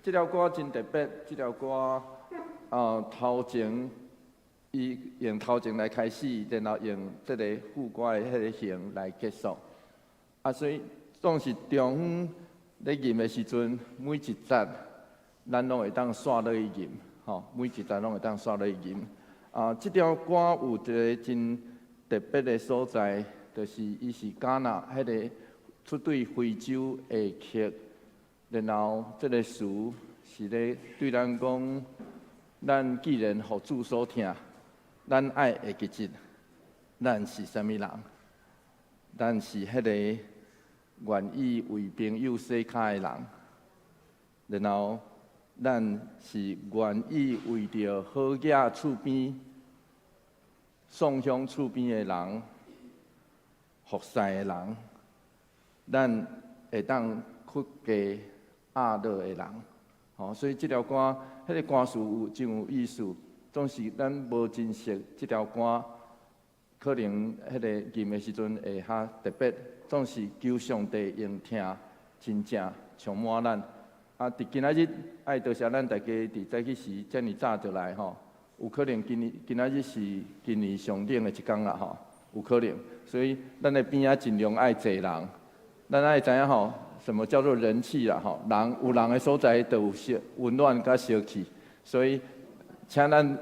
這條歌真特別，這條歌啊頭前伊用頭前來開始，然後用這个副歌的彼个弦來結束。啊，所以總是中昏咧吟的時陣，每一節咱攏會當煞落去吟，吼，每一節攏會當煞落去吟。啊，這條歌有一个真特別的所在，就是伊是嘉納彼个出對非洲的曲，然後這个詞是咧對咱講，咱既然予主所疼，咱愛會記得，咱是啥物人？咱是彼個願意為朋友洗跤的人，然後咱是願意為著好額厝邊送向厝邊的人服侍的人，咱會當屈低壓落的人。吼，所以這條歌，彼個歌詞有真有意思，總是咱無真熟這條歌，可能彼個吟的時陣會較特別。總是求上帝用疼真正充滿咱。啊，佇今仔日愛多謝咱大家佇早起時遮爾早就來吼，有可能今年今仔日是今年上冷的一工啦吼，有可能。所以咱的邊仔盡量愛濟人，咱愛知影吼，什麼叫做人氣啦吼？人有人的所在，就有燒溫暖佮燒氣。所以請咱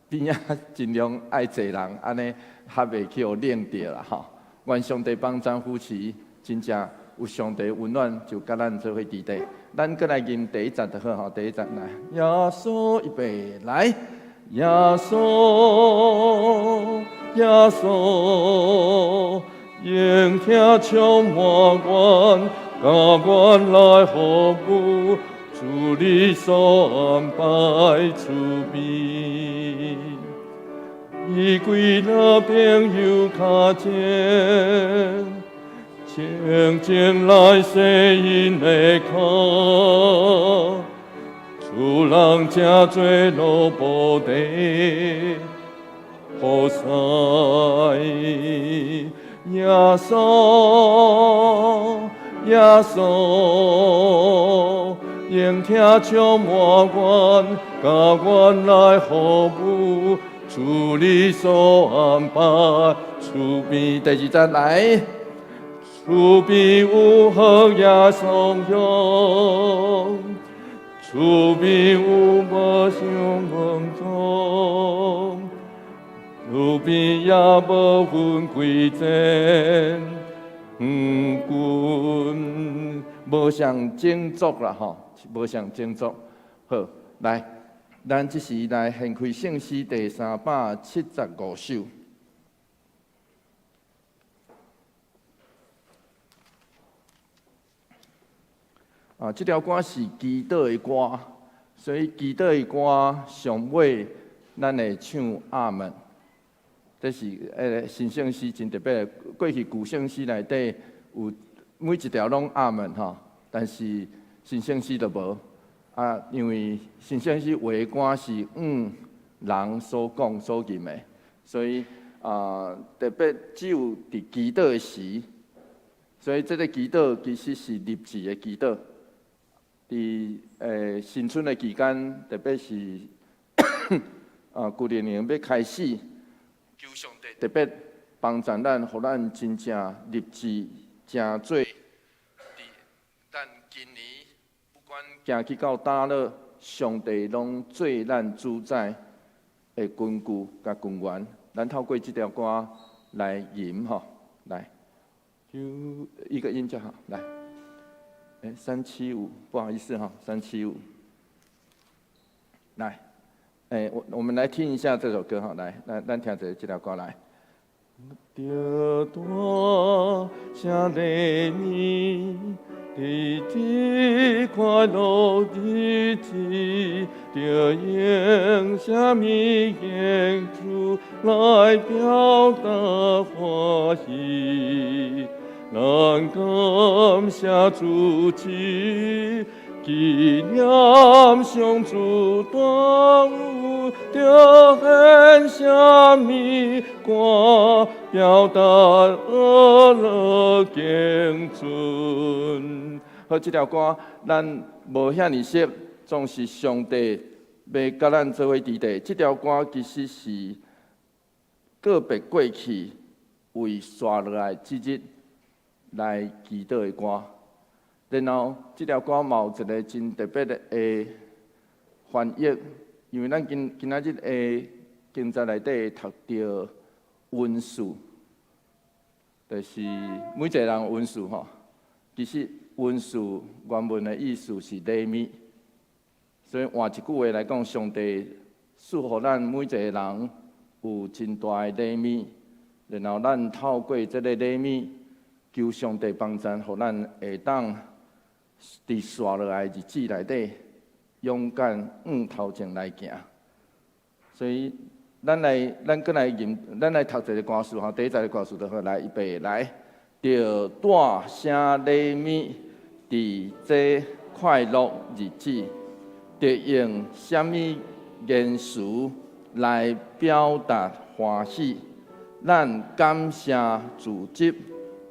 邊仔盡量愛濟人，按呢較袂去予冷著啦吼。願上帝幫贊扶持，真正有上帝溫暖，就佮咱做伙佇底。咱閣來吟第一節就好吼，第一節來。耶穌，預備來。耶穌，耶穌，用疼充滿阮，共阮來服務，主你所安排厝邊。伊跪落朋友跤前，靜靜來洗𪜶的跤，厝人正做奴僕的服侍。耶穌，耶穌，用疼充滿阮，共阮來服務，主你所安排厝邊。第二節來，厝邊有好額送香，厝邊有無相問中，厝邊也無分貴賤，君無相種族啦吼，無相種族。好，來，咱這時來掀開聖詩第375首。啊，這條歌是祈禱的歌，所以祈禱的歌上尾咱會唱阿門。這是新聖詩真特別，過去舊聖詩內底有每一條攏阿門吼，但是新聖詩就無。啊，因為新聖詩畫的歌是按人所講所吟的，所以啊，特別只有佇祈禱的時，所以這个祈禱其實是立志的祈禱。佇新春的期間，特別是啊，舊曆年欲開始，求上帝特別幫助咱，予咱真正立志成做佇咱今年不管行去到佗落，上帝攏做咱主宰的根據佮根源。咱透過這條歌來吟吼，來，就一個音就好，來，欸，三七五，不好意思哈，三七五，來。欸，我們來聽一下這首歌哈，來，來，咱聽這條歌來。著大聲禮物，佇這快樂日子，著用啥物言語來表達歡喜？咱感謝主賜。紀念上主大恩，著獻啥物歌，表達呵樂敬尊。好，這條歌咱無遐爾熟，總是上帝欲佮咱做伙佇地。這條歌其實是告別過去，為紲落來這日來祈禱的歌。然後，這條歌嘛有一個真特別的翻譯，因為咱今今仔日的經節內底讀著恩賜，就是每一個人有恩賜吼。其實恩賜原文的意思是禮物，所以換一句話來講，上帝賜予咱每一個人有真大的禮物，然後咱透過這个禮物，求上帝幫贊，予咱會當佇紲落來的日子內底，勇敢向頭前來行。所以，咱來，咱閣來吟，咱來讀一个歌詞吼，第一節的歌詞就好，來，預備來，著帶啥禮物，佇這快樂日子，著用啥物言辭來表達歡喜？咱感謝主職，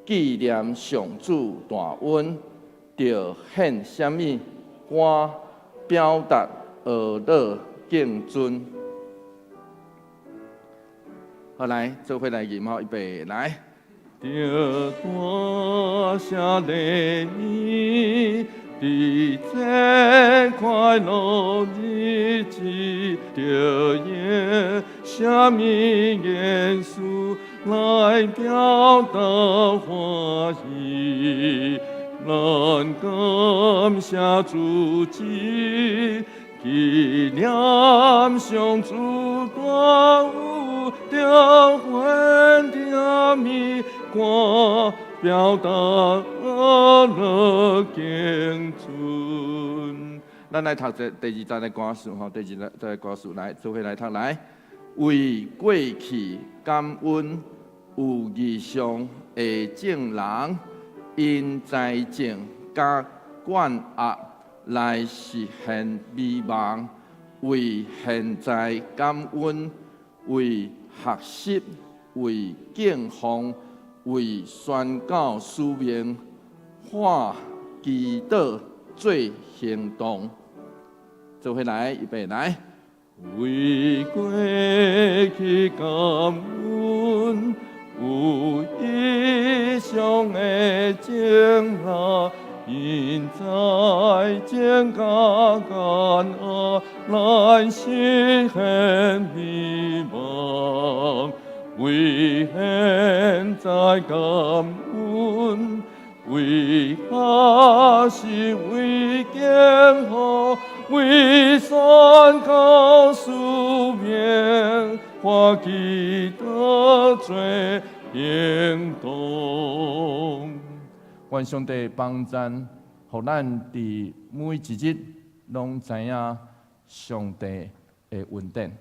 紀念上主大恩，著獻啥物歌表達呵樂敬尊？好，來，做伙來吟吼，預備來。著帶啥禮物，佇這快樂日子，著用啥物言辭來表達歡喜？咱感謝主職，紀念上主大恩，著獻啥物歌表達呵樂敬尊。咱來讀這第二節的歌詞吼，第二節的歌詞來，做伙來讀來。為過去感恩，有異象的眾人，𪜶財政佮懸壓來實現美夢，為現在感恩，為學習，為敬奉，為宣告使命，化祈禱做行動。做伙來，預備來。為過去感恩，有異象的眾人，𪜶財政佮懸壓來實現美夢，為現在感恩，為學習，為敬奉，為宣告使命，化祈禱做行動。願上帝幫贊，予咱佇每一日攏知影上帝的恩典。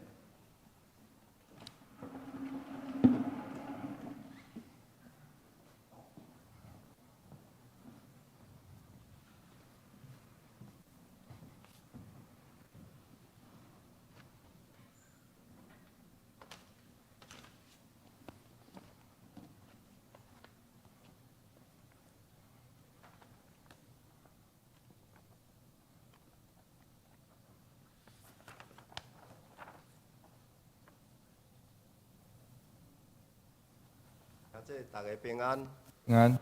這大家平安。平安。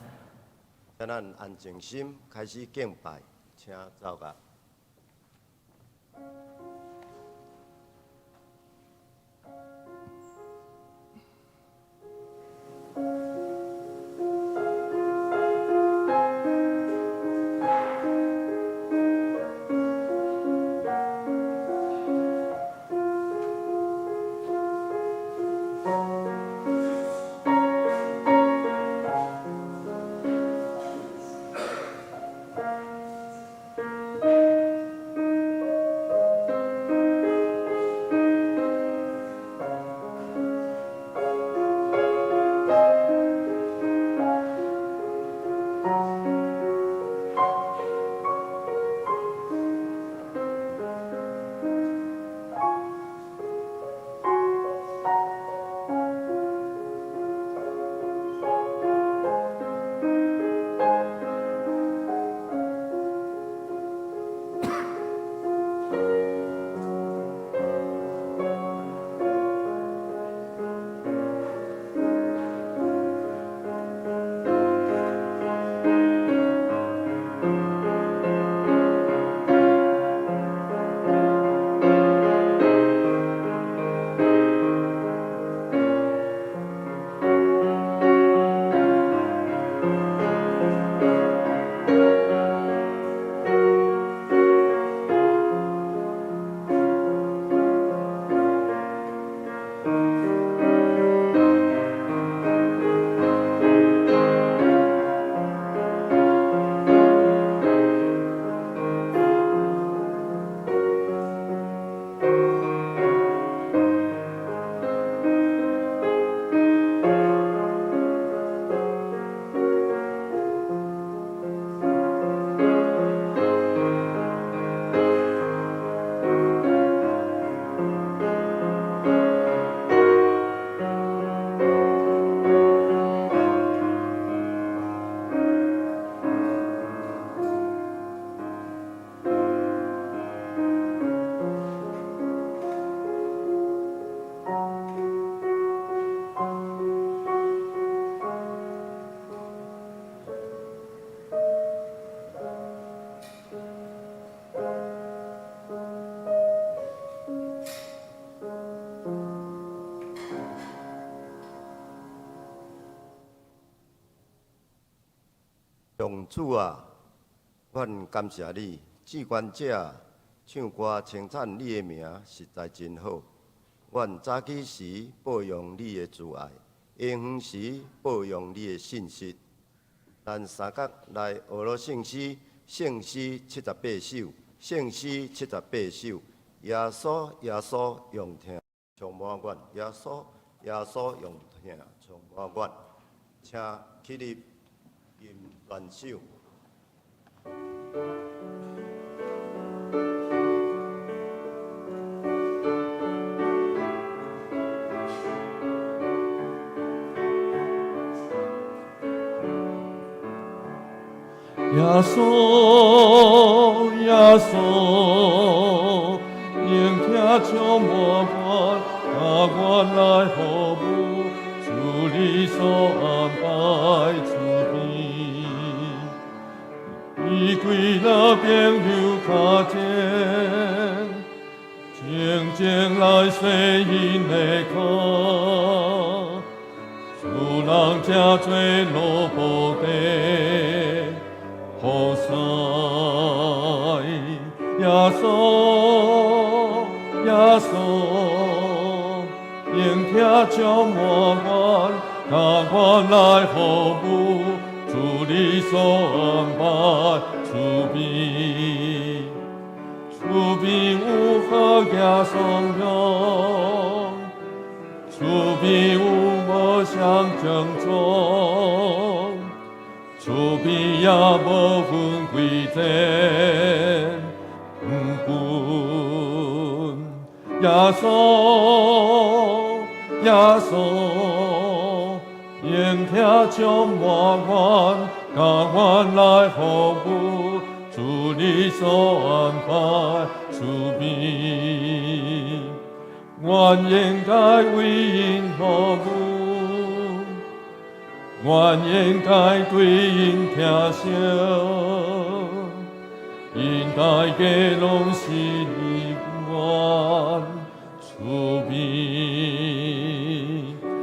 請咱安靜心開始敬拜，請奏樂。上主啊，阮感謝你，至懸者唱歌稱讚你的名，實在真好。阮早起時報揚你的慈愛，下昏時報揚你的信實。咱三角來學了聖詩，聖詩78首，聖詩78首。耶穌，耶穌，用疼充滿阮；耶穌，耶穌，用疼充滿阮。請起立，吟全首。耶穌，耶穌，用疼充滿阮，共阮來服務，主你所安排厝邊，伊跪老朋友跤前，靜靜來洗𪜶的跤，使人成做奴僕的服侍。耶穌，耶穌，用疼充滿阮，共阮來服務，主你所安排厝邊，厝邊有好子頌揚，厝邊有無雙獎狀，厝邊也無分貴賤，毋管耶穌，耶穌，用疼充滿阮，共阮來服務，主你所安排厝邊，阮應該為𪜶服務，阮應該對𪜶疼惜，𪜶大家攏是你阮厝邊。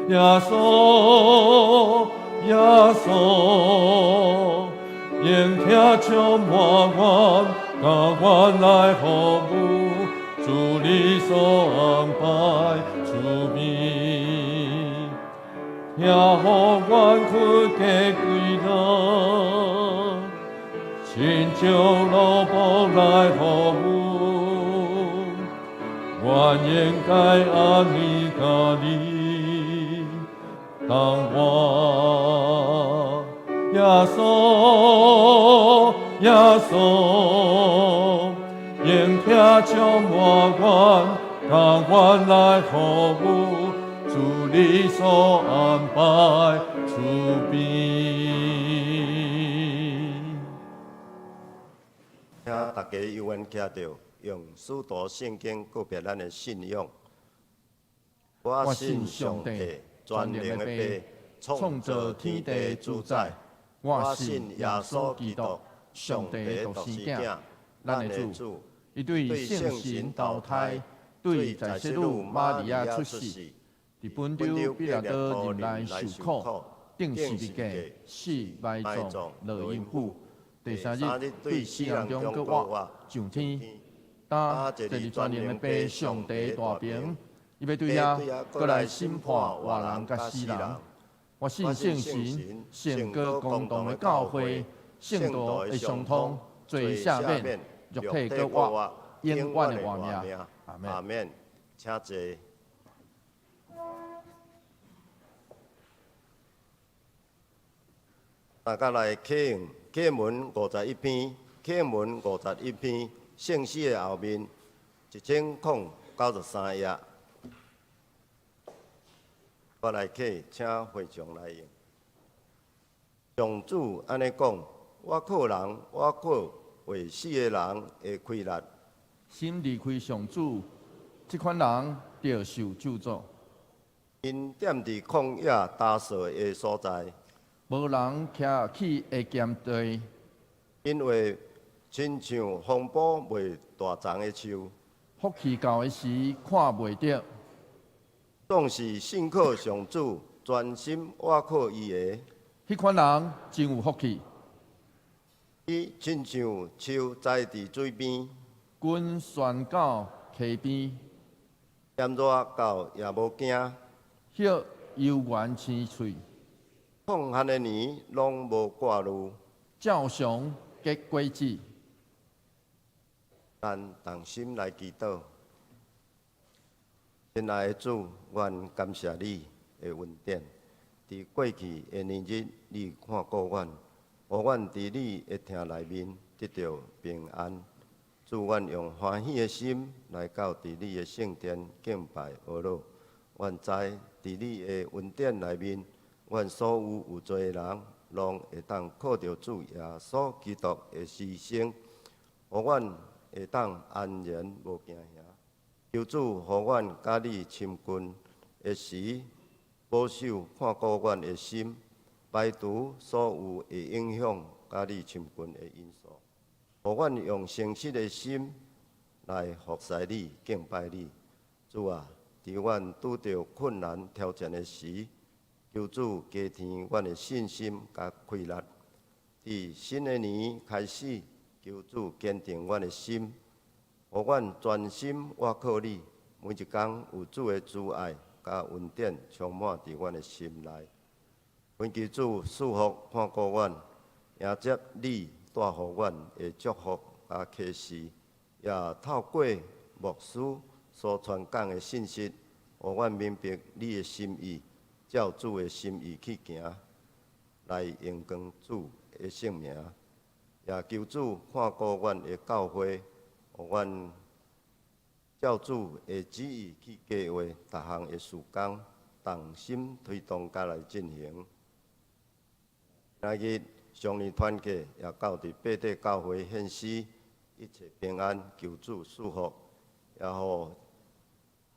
耶穌，耶穌，用疼充滿阮，共阮來服務，主你所安排厝邊，疼予阮屈家歸人，親像奴僕來服務，阮應該按呢佮你同活。耶穌，耶穌，用疼充滿阮，共阮來服務，主你所安排厝邊。請大家猶原徛著，用使徒聖經告白咱的信仰。我信上帝，全能的父，創造天地主宰。我信耶穌基督，上帝的獨生囝，咱的主。伊對聖神投胎，對在洗女瑪利亞出世，佇本丟彼拉多任內受苦，釘十字架，死埋葬，落陰府，第三日對死人中閣活，上天，擔坐佇全能的父上帝大爿。伊欲對遐閣來審判活人佮死人。我信聖神、聖歌公同的教會、聖徒的相通、罪赦免、肉體閣活、永遠的活命。阿門。阿門。請坐。大家來啟用啟文51篇，啟文51篇，聖詩的後面1093頁。我來啟，請會長來用。上主按呢講：我靠人，我靠會死的人的氣力。心離開上主，這款人著受咒詛。𪜶踮佇曠野焦燥的所在，無人徛起的鹹地。𪜶會親像風暴袂斷叢的樹，福氣到的時看袂著。總是信靠上主，專心倚靠伊的。彼款人真有福氣。伊親像樹栽佇水邊，根旋到溪邊，炎熱到也無驚，葉猶原青翠，瀾旱的年攏無掛慮，照常結果子。咱同心來祈禱。親愛的主，阮感謝你的恩典。佇過去的年日，你看顧阮，予阮佇你的疼內面得著平安。主，阮用歡喜的心來到佇你的聖殿敬拜阿樂。阮知佇你的恩典內面，阮所有有罪的人，攏會當靠著主耶穌基督的犧牲，予阮會當安然無驚嚇。求主予阮佮你親近的時，保守看顧阮的心，排除所有會影響佮你親近的因素，予阮用誠實的心來服侍你、敬拜你。主啊，佇阮拄著困難挑戰的時，求主加添阮的信心佮氣力。佇新的年開始，求主堅定阮的心，予阮專心倚靠你，每一工有主的慈愛佮恩典充滿佇阮的心內。懇求主賜福看顧阮，迎接你帶予阮的祝福佮啟示，也透過牧師所傳講的信息，予阮明白你的心意，照主的心意去行，來榮光主的聖名。也求主看顧阮的教會，予阮照主的旨意去計劃逐項的事工，同心推動佮來進行。今日上年團契也到佇伯特教會獻詩，一切平安，求主賜福，也予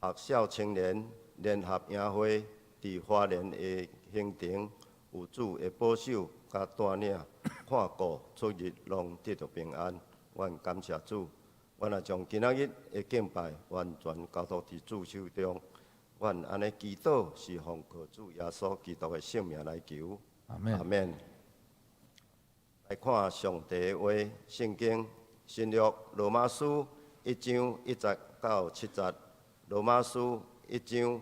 學校青年聯合營會佇花蓮的行程有主的保守佮帶領，看顧出入攏得著平安。阮感謝主，阮也將今仔日的敬拜完全交託佇主手中。阮按呢祈禱是奉靠主耶穌基督的聖名來求。阿門。阿門。來看上帝的話，聖經新約羅馬書1章1節到7節，羅馬書1章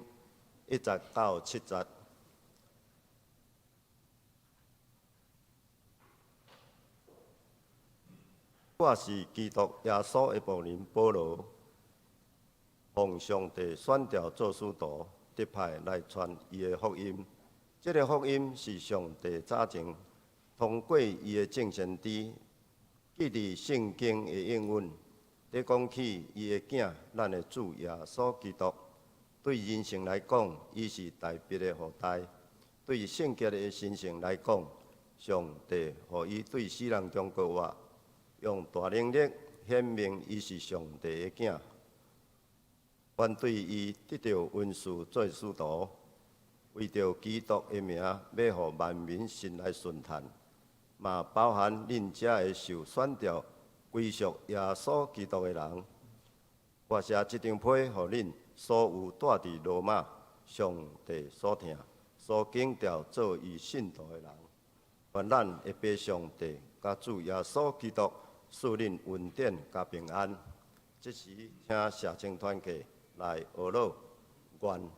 1節到7節。我是基督耶穌的僕人保羅，奉上帝選召做使徒，特派來傳伊的福音。這个福音是上帝早前通過伊的眾先知記佇聖經的應允，咧講起伊的囝，咱的主耶穌基督。對人性來講，伊是大衛的後代；對聖潔的神性來講，上帝予伊對死人中復活，用大能力顯明伊是上帝的囝。阮對伊得著恩賜做使徒，為著基督的名，欲予萬民心內順嘆，嘛包含恁遮的受選召歸屬耶穌基督的人。我寫這張批予恁所有住佇羅馬，上帝所疼、所揀召做伊信徒的人。願咱的父上帝佮主耶穌基督賜恁恩典佮平安。這時，請社青團契來學樂願。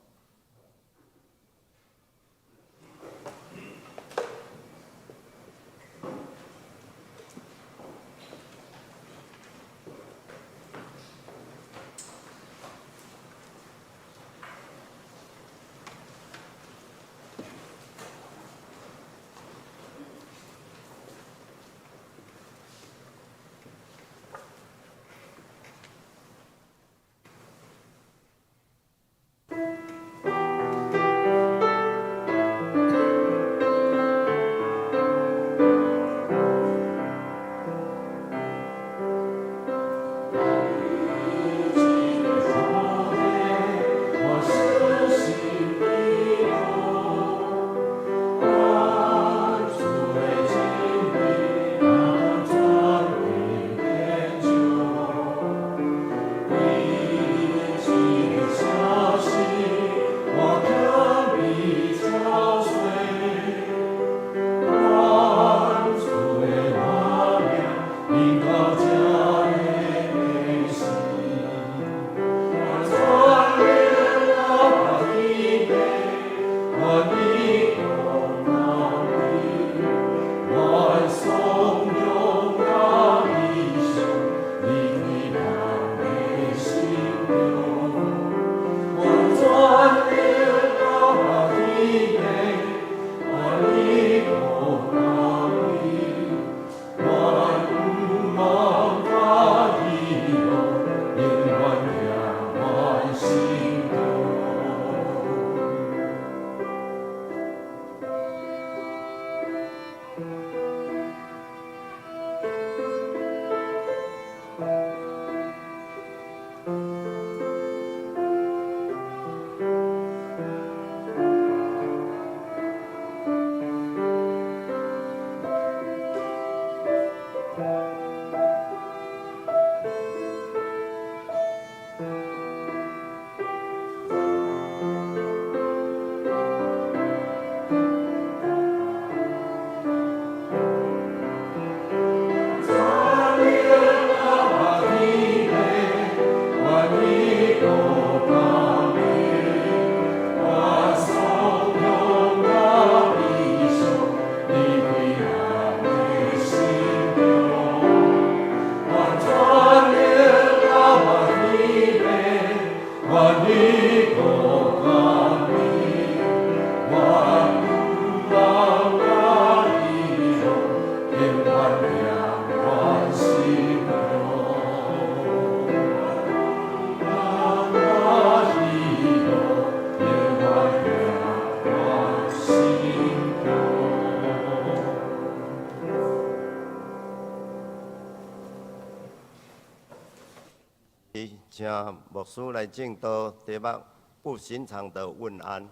請牧師來證道，題目不尋常的問安。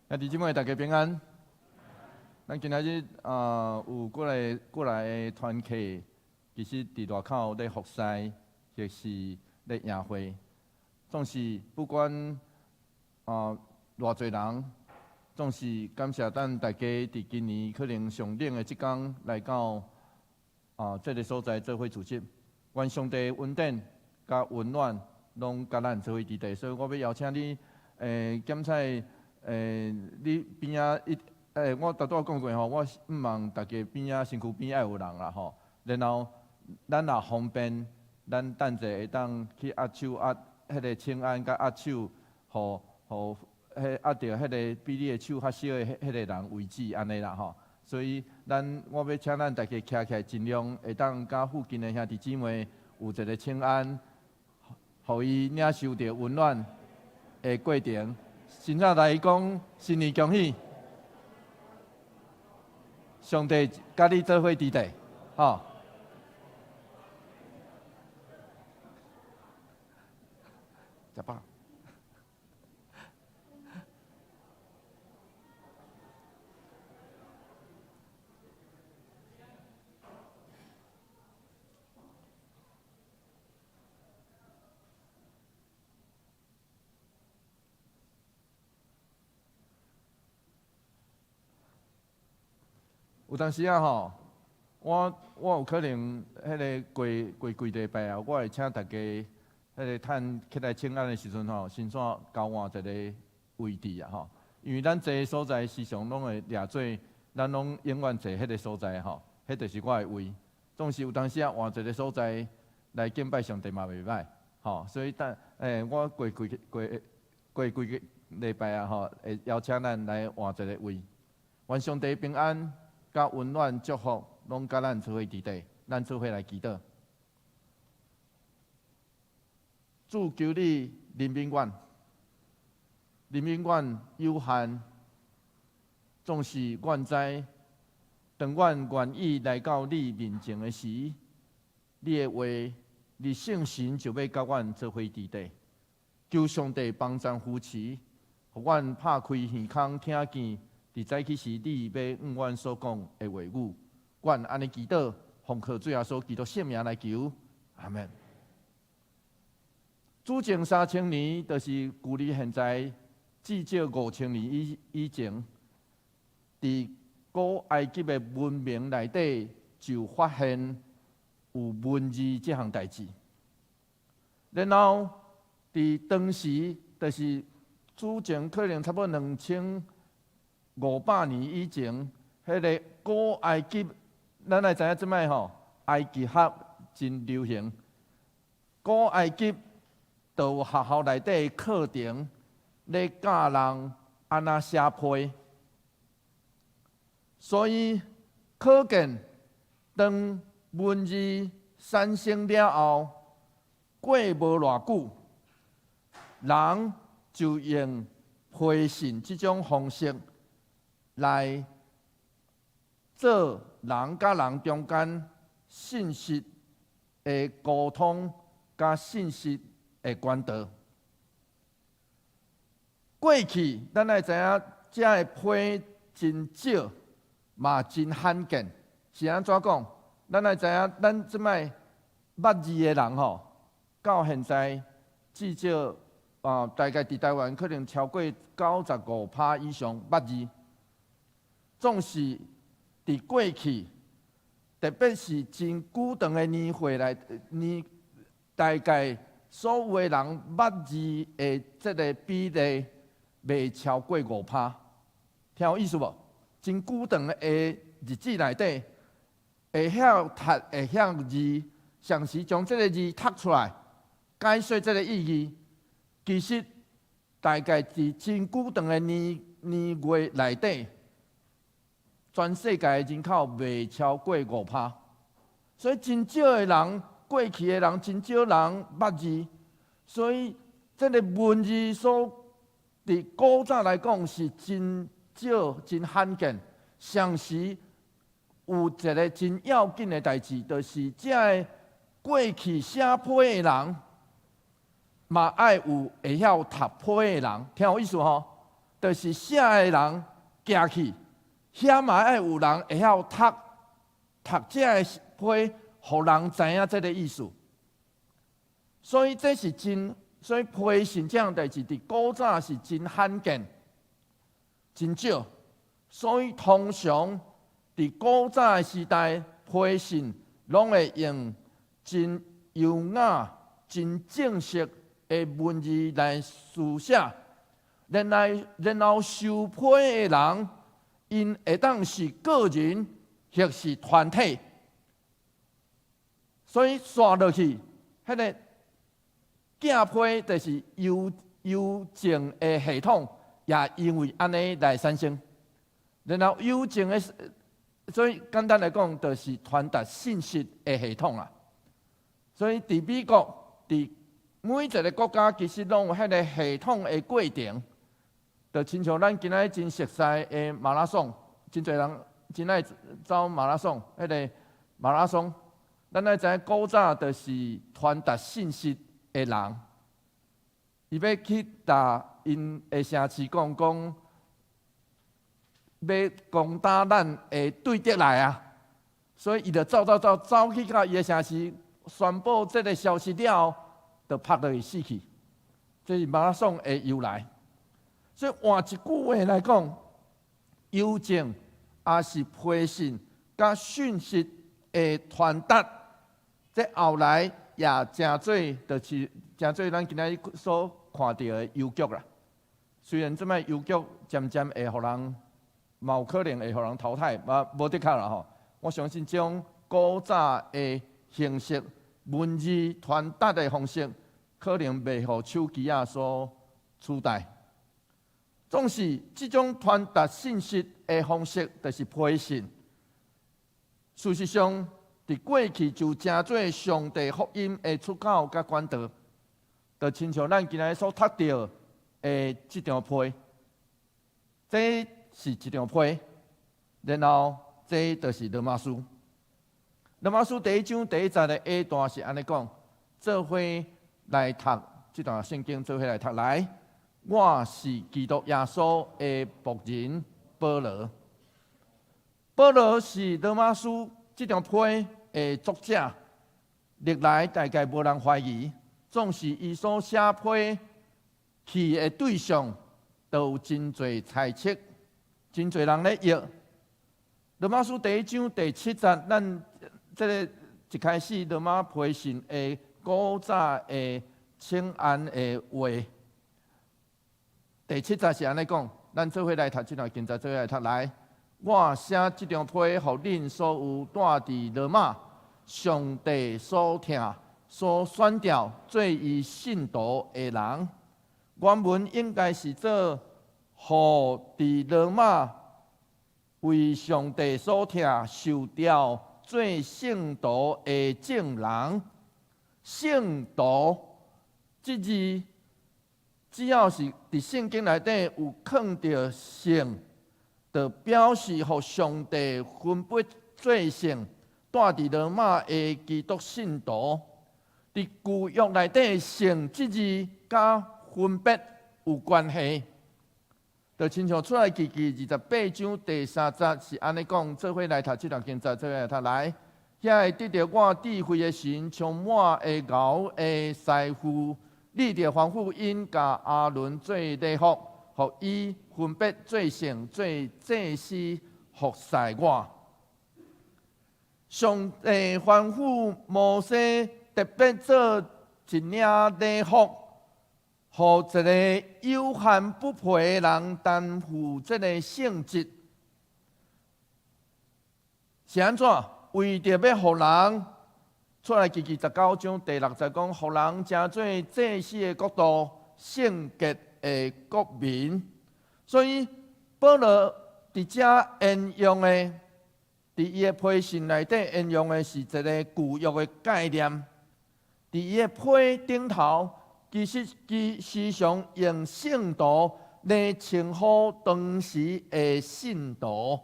兄弟姊妹，大家平安。咱今仔日啊，有過來過來的團契，其實佇外口咧服侍，或是咧營會，總是不管啊偌濟人，總是感謝咱大家佇今年可能上冷的這工來到啊這个所在做伙聚集，願上帝恩典佮溫暖攏佮咱做伙佇佇，所以我欲邀請你，檢查。你邊仔一，我拄拄仔講過吼，我向望大家邊仔身軀邊愛有人啦吼。然後咱若方便，咱等者會當去握手握彼个請安佮握手，予予彼握著彼个比你的手較小的彼彼个人為止按呢啦吼。所以咱我欲請咱大家徛起來，盡量會當佮附近的兄弟姊妹有一個請安，予伊領受著溫暖的過程。先仔來講新年恭喜，上帝佮你做伙佇底，吼。食飽。有當時啊吼，我有可能彼个過過幾禮拜啊，我會請大家彼个趁起來請安的時陣吼，先煞交換一个位置啊吼，因為咱坐的所在時常攏會掠做，咱攏永遠坐彼个所在吼，彼就是我的位。總是有當時啊換一个所在來敬拜上帝嘛袂䆀，吼，所以等我過幾過過幾个禮拜啊吼，會邀請咱來換一个位。願上帝平安。佮溫暖祝福，攏佮咱做伙佇底，咱做伙來祈禱。主求你憐憫阮，憐憫阮有限，總是阮知，當阮願意來到你面前的時，你的話，你聖神就欲佮阮做伙佇底。求上帝幫贊扶持，予阮拍開耳孔聽見。佇早起時，你欲向阮所講的話語，阮按呢祈禱，奉靠主耶穌基督聖名來求，阿門。主前3000年，就是距離現在至少5000年以前，佇古埃及的文明內底就發現有文字這項代誌。然後佇當時，就是主前可能差不多2500年以前，彼个古埃及，咱愛知影這擺吼，埃及學真流行。古埃及就有學校內底課程咧教人按怎寫批，所以可見當文字產生了後，過無偌久，人就用批信這種方式來做人佮人中間信息的溝通，佮信息的管道。過去咱愛知影，這个批真少，嘛真罕見。是按怎講？咱愛知影，咱這擺捌字的人吼，到現在至少啊，大概佇台灣可能超過95%以上捌字。總是佇過去，特別是真久長的年歲來年，大概所有的人捌字的這个比例袂超過5%，聽有意思無？真久長的日子內底，會曉讀、會曉字，同時將這个字讀出來，解說這个意義，其實大概佇真久長的年月內底，全世界人口袂超過5%，所以真少的人，過去的人真少人捌字，所以這个文字所佇古早來講是真少、真罕見。同時有一个真要緊的代誌，就是這个過去寫批的人，嘛愛有會曉讀批的人，聽有意思吼？就是寫的人行去。遐嘛愛有人會曉讀讀這个批，予人知影這个意思。所以這是真，所以批信這項代誌佇古早是真罕見、真少。所以通常佇古早的時代，批信攏會用真優雅、真正式的文字來書寫，然後收批的人，𪜶會當是個人或是團體，所以紲落去，彼个寄批就是郵政的系統，也因為按呢來產生。然後郵政的所以簡單來講，就是傳達信息的系統啦。所以佇美國，佇每一個國家，其實攏有彼個系統的過程，就親像咱今仔日真熟似的馬拉松，真濟人真愛走馬拉松，彼個馬拉松，咱愛知影古早就是傳達信息的人，伊欲去共𪜶的城市講講，欲攻打咱的對敵來啊，所以伊就走走走走去到伊的城市，宣布這個消息了後，就拍落去死去。這是馬拉松的由來。所以換一句話來講，郵政也是批信佮訊息的傳達，這後來也成做就是成做咱今仔日所看著的郵局啦。雖然這擺郵局漸漸會予人，嘛有可能會予人淘汰，嘛無的確啦吼。我相信這種古早的形式、文字傳達的方式，可能袂予手機仔所取代。總是這種傳達信息的方式，就是批信。事實上，佇過去就成做上帝福音的出口佮管道，就親像咱今仔日所讀著的這張批，這是一張批，然後這就是羅馬書。羅馬書第一章第一節的下段是按呢講：做伙來讀這段聖經，做伙來讀來。我是基督耶穌的僕人保羅。保羅是羅馬書這張批的作者，歷來大概無人懷疑，總是伊所寫批去的對象，都有真濟猜測，真濟人咧臆。羅馬書第一章第七節，咱這个一開始羅馬批信的古早的請安的話，第七節是按呢講，咱做伙來讀這段經節，做伙來讀來。我寫這張批予恁所有住佇羅馬，上帝所疼、所選召做伊聖徒的人。原文應該是做予佇羅馬為上帝所疼、受召做聖徒的眾人。聖徒這字，只要是佇聖經內底有囥著聖，就表示予上帝分別做聖，住佇羅馬的基督信徒。佇舊約內底，聖這字佮分別有關係。就親像出埃及記28章第三節是按呢講，做伙來讀這段經節，做伙來讀來。遐會得著我智慧的神，充滿的牛的師傅，你著吩咐𪜶共亞倫做禮服，予伊分別做聖，做祭司服侍我。上帝吩咐摩西特別做一領禮服，予一个有限不配的人擔負這个聖職，是按怎？為著欲予人出埃及記19章第六節講，予人成做祭司的國度、聖潔的國民。所以保羅佇遮引用的，佇伊的批信內底引用的是一个舊約的概念。佇伊的批頂頭，其實伊時常用聖徒來稱呼當時的信徒，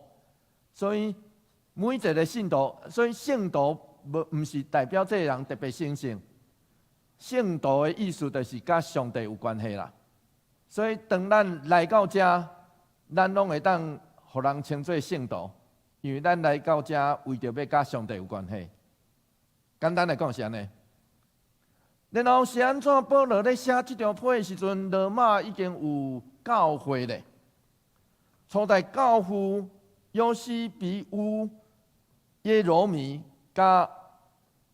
所以每一个信徒，所以聖徒無毋是代表這个人特別神聖。聖徒的意思就是佮上帝有關係啦。所以當咱來到遮，咱攏會當予人稱做聖徒，因為咱來到遮為著欲佮上帝有關係。簡單來講是按呢。然後是按怎？保羅咧寫這張批的時陣，羅馬已經有教會咧。初代教父約西比烏、耶羅米佮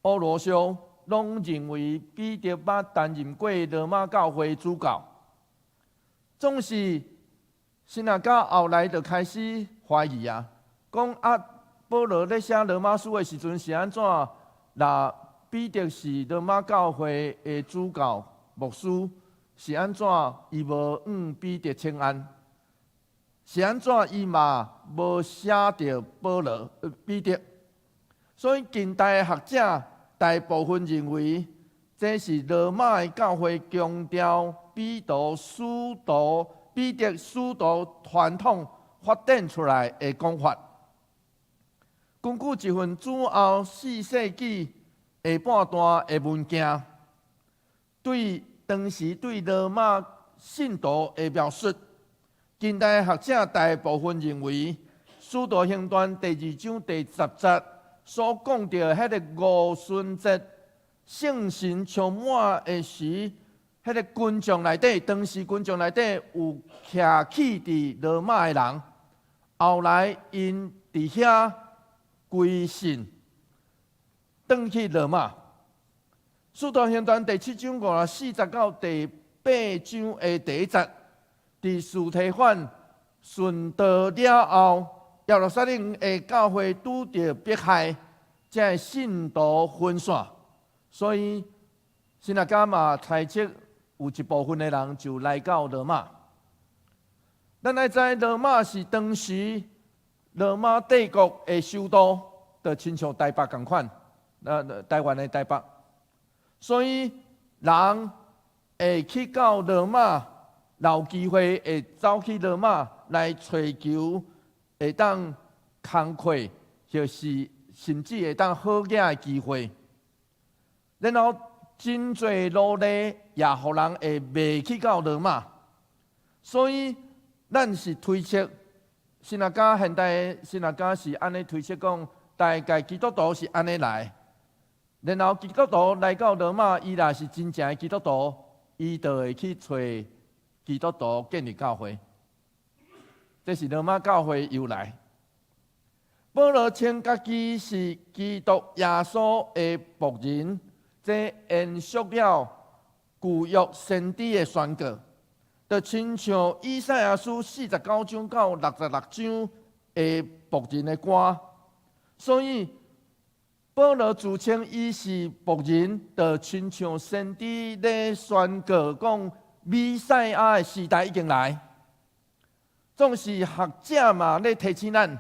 奧羅修，攏認為彼得捌擔任過羅馬教會主教。總是，先啊，到後來就開始懷疑啊，講啊，保羅咧寫羅馬書的時陣是按怎？若彼得是羅馬教會的主教牧師，是按怎？伊無向彼得請安。是按怎伊嘛無寫著保羅、彼得。所以近代學者大部分認為，這是羅馬的教會強調彼得使徒傳統發展出來的講法。根據一份主後四世紀下半段的文件，對當時對羅馬信徒的描述，近代學者大部分認為，《使徒行傳》第二章第十節所講著彼个五旬節聖神充滿的時，彼个群眾內底，當時群眾內底有徛起佇羅馬的人，後來𪜶佇遐歸信，轉去羅馬。《使徒行傳》第七章五十四節到第八章的第一節，佇司提反殉道了後，耶路撒冷的教會拄著迫害，這信徒分散，所以神學家嘛猜測有一部分的人就來到羅馬。咱愛知羅馬是當時羅馬帝國的首都，就親像台北仝款，台灣的台北。所以人會去到羅馬，有機會會走去羅馬來揣求會當工課，或是甚至會當好額的機會。然後真濟奴隸也予人會賣去到羅馬，所以咱是推測，神學家現代神學家是按呢推測講，大概基督徒是按呢來。然後基督徒來到羅馬，伊若是真正的基督徒，伊就會去揣基督徒建立教會。這是羅馬教會由來。保羅稱家己是基督耶穌的僕人，這延續了舊約先知的宣告，就親像以賽亞書四十九章到六十六章的僕人的歌。所以保羅自稱伊是僕人，就親像先知咧宣告講，彌賽亞的時代已經來。總是學者嘛咧提醒咱，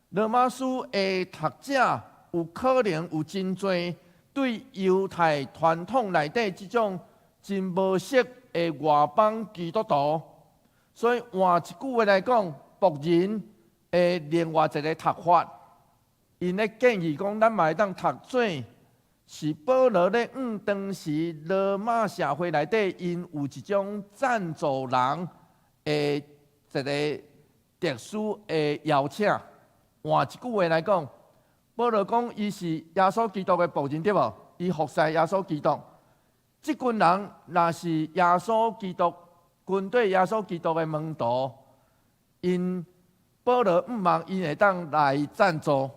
羅馬書的讀者有可能有真濟對猶太傳統內底這種真無熟的外邦基督徒，所以換一句話來講，僕人的另外一个讀法，𪜶咧建議講，咱嘛會當讀做是保羅咧，向當時羅馬社會內底，𪜶有一種贊助人的一个特殊的邀請。換一句話來講，保羅講伊是耶穌基督的僕人，對無？伊服侍耶穌基督。這群人若是耶穌基督軍隊耶穌基督的門徒，𪜶保羅向望𪜶會當來贊助，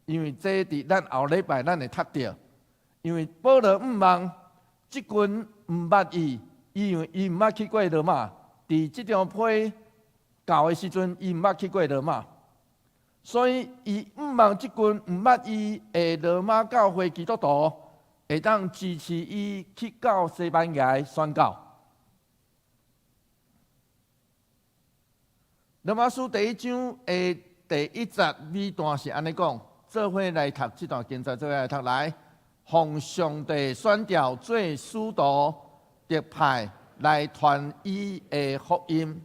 因為這佇咱後禮拜咱會讀著。因為保羅向望這群毋捌伊，因為伊毋捌去過羅馬，佇這張批到的時陣，伊毋捌去過羅馬，所以伊向望這群毋捌伊的羅馬教會基督徒會當支持伊去到西班牙宣教。羅馬書第一章的第一節尾段是按呢講，做伙來讀這段經節，做伙來讀來，奉上帝選召做使徒，特派來傳伊的福音。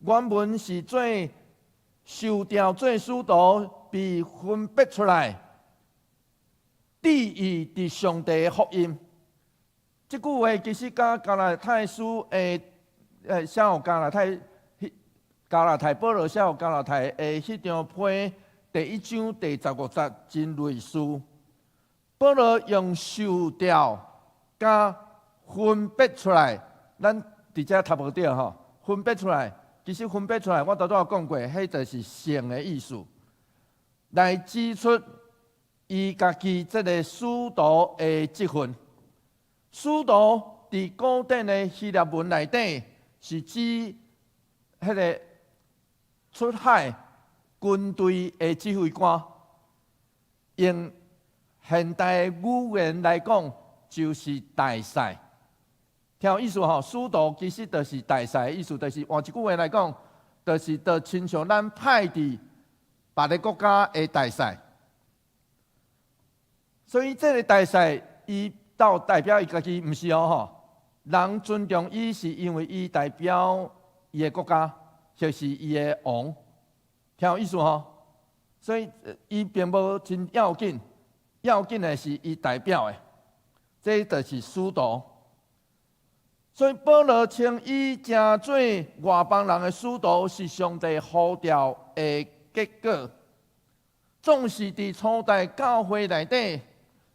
原文是做受召做使徒，被分別出來，置伊佇上帝的福音。這句話其實佮加拉太書的，寫予加拉太，加拉太保羅寫予加拉太的彼張批第一章第十五節真類似。保羅用受召佮分別出來，咱佇遮讀無著吼，分別出來，其實分別出來，我拄才有講過，彼就是聖的意思，來指出伊家己這个使徒的職分。使徒佇古典的希臘文內底是指彼个出海軍隊的指揮官，用現代語言來講，就是大使。聽有意思吼，使徒其實就是大使的意思，就是換一句話來講，就是就親像咱派佇別个國家的大使。所以這个大使，伊到代表伊家己，毋是哦吼。人尊重伊是因為伊代表伊的國家，就是伊的王，聽有意思吼？所以伊並無真要緊，要緊的是伊代表的，這就是使徒。所以保羅稱伊成做外邦人的使徒，是上帝呼召的結果。總是佇初代教會內底，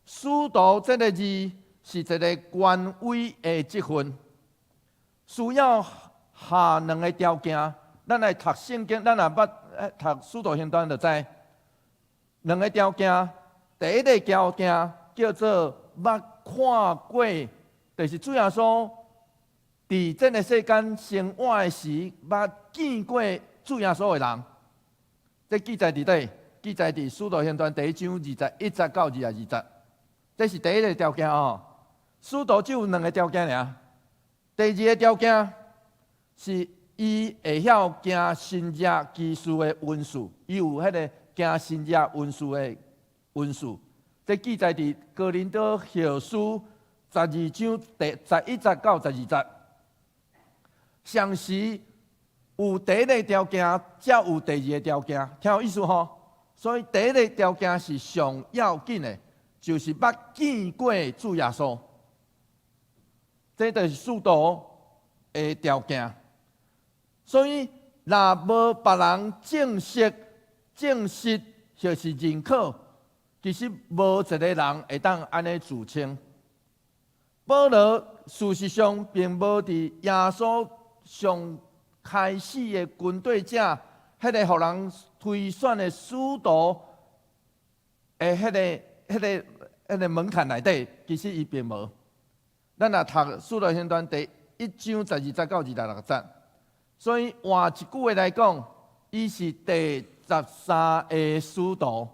使徒這个字是一個權威的職分，需要下兩个條件。咱來讀聖經，咱若捌讀《使徒行傳》就知。兩个條件，第一个條件叫做捌看過，就是主耶穌佇這个世間生活的時，捌見過主耶穌的人。這記載佇佗？記載佇《使徒行傳》第一章21節到22節。這是第一个條件哦。使徒只有兩个條件爾。第二个條件是伊會曉行神蹟奇事的恩賜，伊有彼个行神蹟恩賜的恩賜。這記載佇哥林多後書12章第11節到12節。相時有第一个條件，才有第二个條件，聽有意思吼？所以第一个條件是上要緊的，就是捌見過主耶穌。這就是使徒的條件。所以，若無別人證實、證實或是認可，其實無一個人會當按呢自稱。保羅事實上並無佇耶穌上開始的跟隨者，彼个予人推選的使徒的彼个門檻內底，其實伊並無。咱若讀《使徒行傳》第一章12節到26節，所以換一句話來講，伊是第十三个使徒。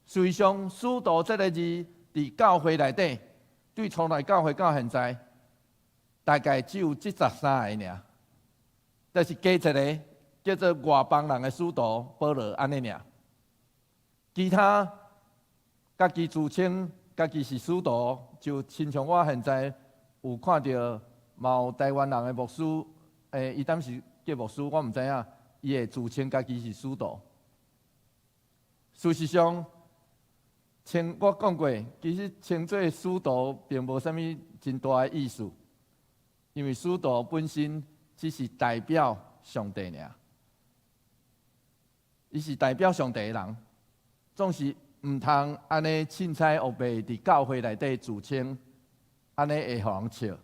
事實上，使徒這个字佇教會內底，對初代教會到現在，大概只有這十三个爾，就是加一个叫做外邦人的使徒保羅按呢爾。其他家己自稱家己是使徒，就親像我現在有看著，嘛有台灣人的牧師，伊當時叫牧師，我毋知影，伊會自稱家己是使徒。事實上，稱我講過，其實稱做使徒並無啥物真大的意思，因為使徒本身只是代表上帝爾，伊是代表上帝的人，總是毋通按呢凊彩烏白佇教會內底自稱，按呢會予人笑。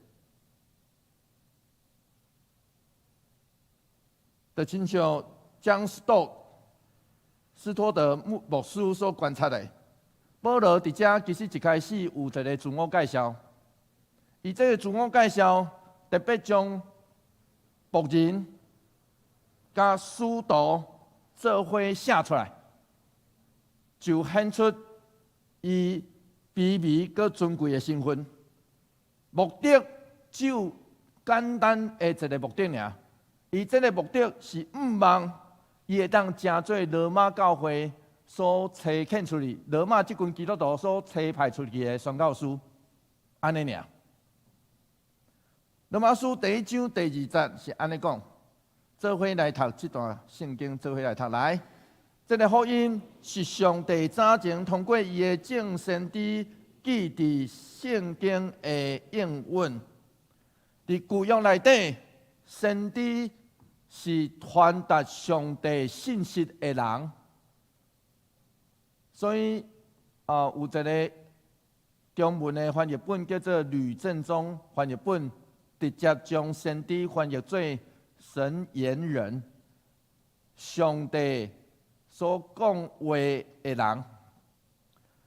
就親像江斯多斯托德牧師所觀察的，保羅佇遮其實一開始有一个自我介紹，伊這个自我介紹特別將僕人佮使徒做伙寫出來，就顯出伊卑微閣尊貴的身份。目的只有簡單的一个目的爾，伊這个目的是向望伊會當成做羅馬教會所差遣出去，羅馬這群基督徒所差派出去的宣教師，按呢爾。羅馬書第一章第二節是按呢講，做伙來讀這段聖經，做伙來讀來。這个福音是上帝早前通過伊的眾先知記佇聖經的應允。佇舊約內底，先知是傳達上帝信息的人，所以啊，有一个中文的翻譯本叫做呂振中翻譯本，直接將先知翻譯做神言人，上帝所講話的人，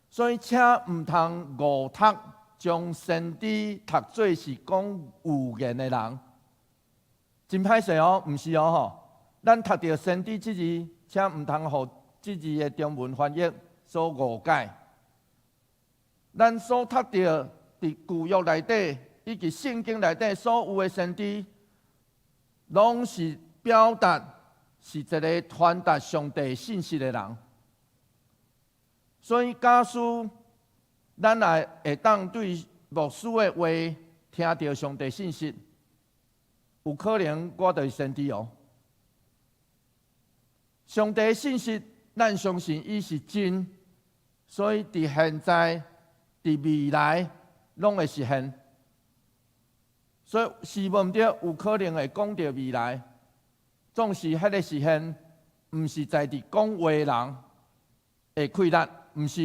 所以請毋通誤讀，將先知讀做是講預言的人。真歹勢哦，毋是哦吼。咱讀著先知這字，請毋通予這字的中文翻譯所誤解。咱所讀著佇舊約內底以及聖經內底所有的先知，攏是表達是一个傳達上帝信息的人。所以假使咱也會當對牧師的話聽著上帝信息，有可能我就是先知哦。上帝信息，咱相信伊是真，所以佇現在、佇未來，攏會實現。所以是無毋對，有可能會講著未來，總是彼個實現，毋是在佇講話人的氣力，毋是，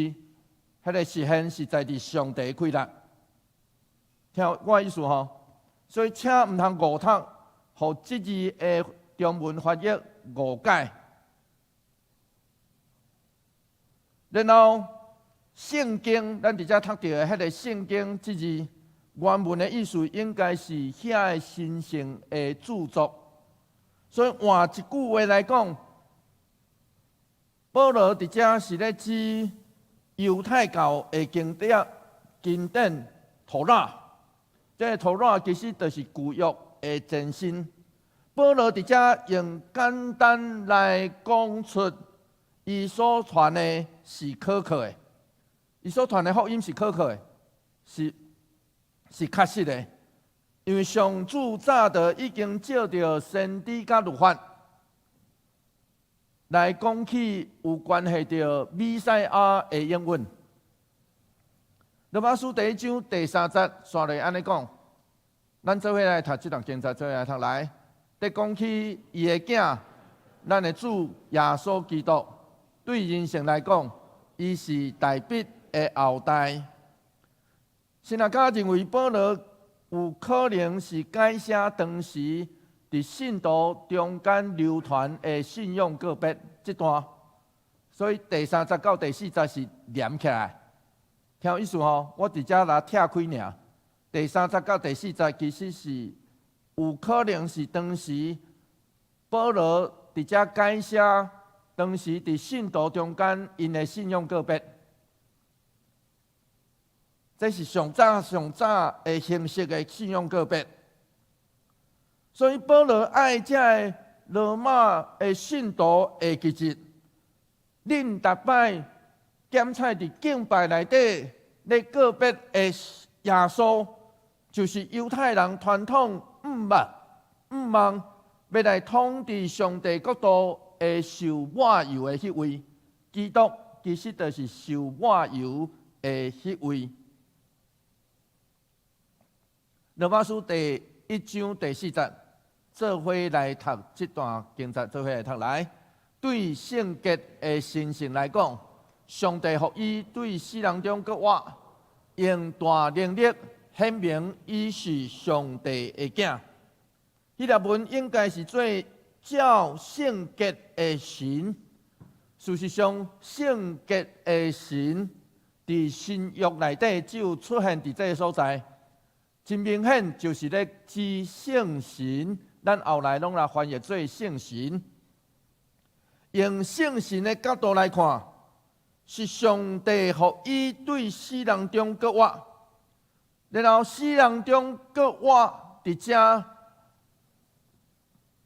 彼個實現是在佇上帝氣力。聽我意思吼，所以請毋通誤讀，予這字的中文翻譯誤解。然後聖經，咱佇遮讀著的彼個聖經這字，原文的意思應該是遐个神聖的著作。所以換一句話來講，保羅佇遮是咧指猶太教的經典經典妥拉。這個妥拉其實就是舊約的前身。保羅佇遮用簡單來講出，伊所傳的是可靠的，伊所傳的福音是可靠的，是確實的。因為上主早就已經借著先知佮律法來講起有關係著彌賽亞的應允。羅馬書第一章第三節，煞落按呢講，咱做伙來讀這段經節，做伙來讀來。佇講起伊的囝，咱的主耶穌基督，對人性來講，伊是大衛的後代。神學家認為保羅有可能是改寫當時佇信徒中間流傳的信仰告別這段，所以第三節到第四節是連起來。聽有意思吼？我佇遮來拆開爾。第三節到第四節其實是有可能是當時保羅佇遮改寫當時佇信徒中間𪜶的信仰告別。這是上早上早的形式的信仰告別。所以保羅愛這个羅馬的信徒會記得，恁逐擺檢採佇敬拜內底咧告別的耶穌，就是猶太人傳統向望向望欲來統治上帝國度的受抹油的彼位，基督其實就是受抹油的彼位。羅馬書第一章第四節，做伙來讀這段經節，做伙來讀來。對聖潔的神性來講，上帝予伊對死人中閣活，用大能力顯明伊是上帝的囝。彼個文應該是做照聖潔的神。事實上，聖潔的神佇新約內底只有出現佇這个所在。真明顯就是咧指聖神，咱後來攏來翻譯做聖神。用聖神的角度來看，是上帝予伊對死人中閣活，然後死人中閣活佇遮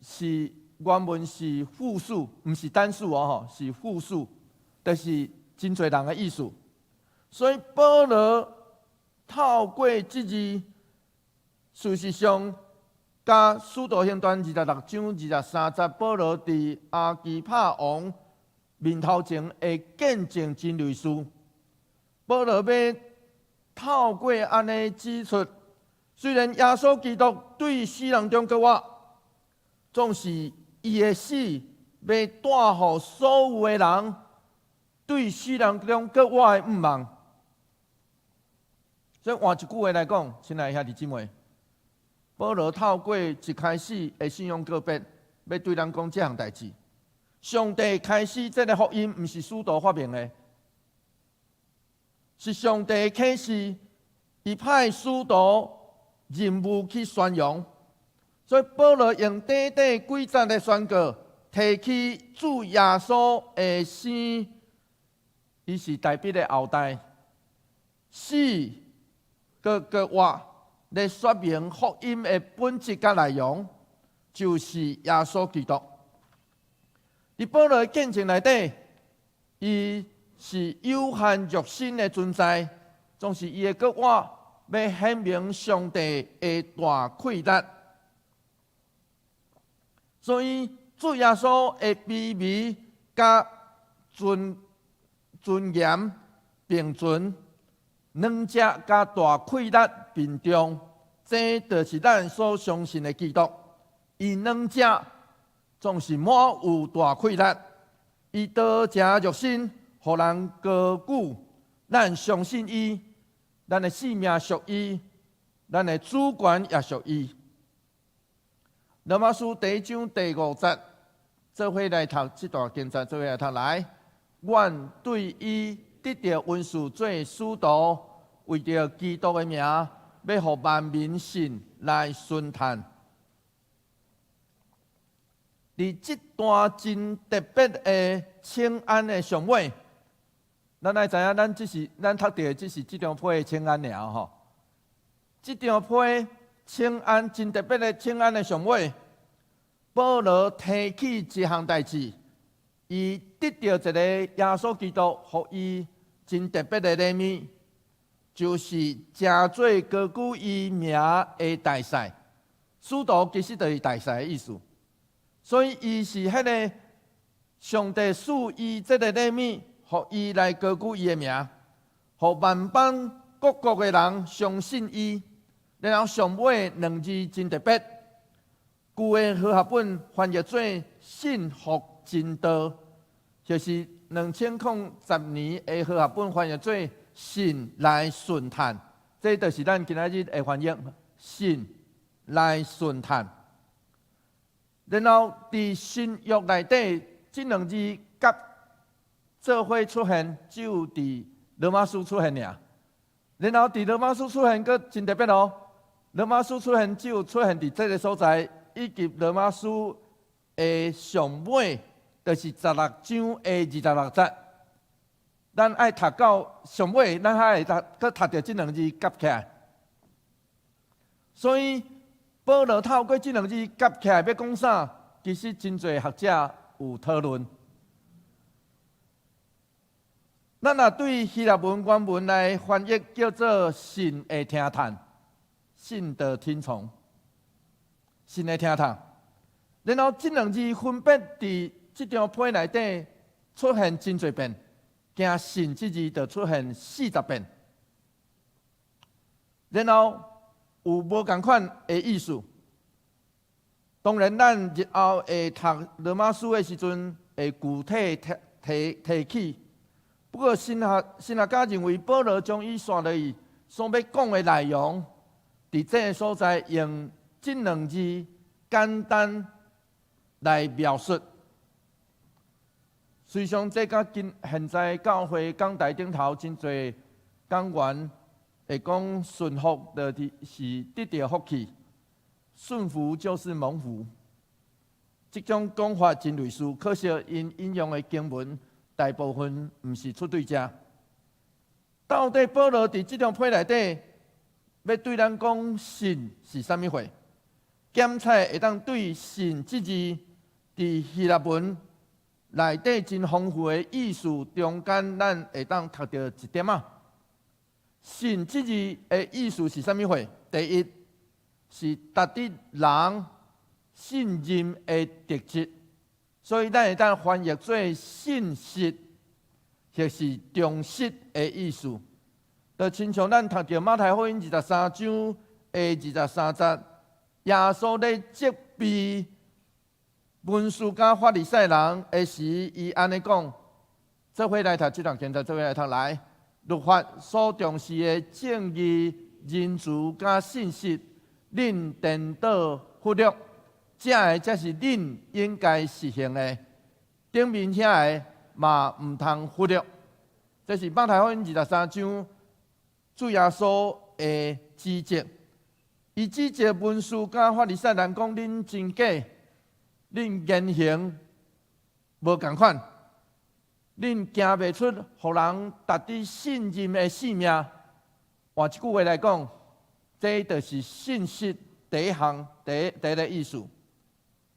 是原文是複數，毋是單數哦，吼，是複數，就是真濟人的意思。所以保羅透過這字，事實上，佮使徒行傳26章23節，保羅佇亞基帕王面頭前的見證真類似。保羅欲透過按呢指出，雖然耶穌基督對死人中閣活，總是伊的死欲帶予所有的人對死人中閣活的向望。所以換一句話來講，親愛的兄弟姊妹，保羅透過一開始的信仰告別，欲對咱講這項代誌。上帝開始這个福音，毋是使徒發明的，是上帝啟示，伊派使徒任務去宣揚。所以保羅用短短幾節的宣告，提起主耶穌的生，伊是大衛的後代，死閣閣活，來說明福音的本質佮內容，就是耶穌基督。佇保羅的見證內底，伊是有限肉身的存在，總是伊的國我欲顯明上帝的大氣力。所以主耶穌的卑微佮尊嚴並存，兩者佮大氣力並重，這就是咱所相信的基督。伊兩者總是滿有大氣力，伊道成肉身，予人高舉，咱相信伊，咱的性命屬伊，咱的主權也屬伊。羅馬書第一章第五節，做伙來讀這段經節，做伙來讀來。阮對伊得著恩賜做使徒，為著基督的名，欲予萬民信來順嘆。佇這段真特別的請安的上尾，咱愛知影，咱這是咱讀著的，只是這張批的請安爾吼。這張批請安真特別的請安的上尾，保羅提起一項代誌，伊得著一個耶穌基督予伊真特別的禮物，就是成做高舉伊名的大使。使徒其實就是大使的意思，所以伊是彼個上帝賜伊這個禮物，予伊來高舉伊的名，予萬邦各國的人相信伊。然後上尾兩字真特別，舊的和合本翻譯做信服真道，就是2010年的和合本翻譯做信來順嘆，這就是咱今仔日的翻譯，信來順嘆。然後佇新約內底，這兩字佮做伙出現，只有佇羅馬書出現爾。然後佇羅馬書出現，閣真特別哦。羅馬書出現只有出現佇這个所在，以及羅馬書的上尾，就是十六章的26節。咱愛讀到上尾，咱才會讀，閣讀著這兩字夾起來。所以保羅透過這兩字夾起來欲講啥？其實真濟學者有討論。咱若對希臘文原文來翻譯，叫做信會聽嘆。信的聽從，信的聽嘆。然後這兩字分別佇這張批內底出現真濟遍，驚信這字就出現40遍。然後有無仝款的意思。當然，咱日後會讀羅馬書的時陣，會具體提提提起。不過神學家認為，保羅將伊紲落去所欲講的內容，佇這个所在用這兩字簡單來描述。雖然這佮今現在教會講台頂頭真濟講員會講順服，就是得著福氣，順服就是蒙福。這種講法真類似，可惜𪜶引用的經文大部分毋是出對這。到底保羅佇這張批內底，欲對咱講信是啥物貨？檢採會當對信這字佇希臘文內底真豐富的意思中間，咱會當讀著一點仔。信這字的意思是啥物貨？第一是值得人信任的特質，所以咱會當翻譯做信實，或是忠實的意思。就親像咱讀著馬太福音23章的23節，耶穌咧責備文士佮法利賽人的時，伊按呢講：做伙來讀這段經節，做伙來讀來。律法所重視的正義、仁慈佮信實，恁顛倒忽略，這个才是恁應該實行的。頂面遐个嘛毋通忽略。這是馬太福音二十三章主耶穌的指責。伊指責文士佮法利賽人講：恁真假，恁言行無仝款，恁行袂出予人值得信任的性命。換一句話來講，這就是信實第一項第一個意思。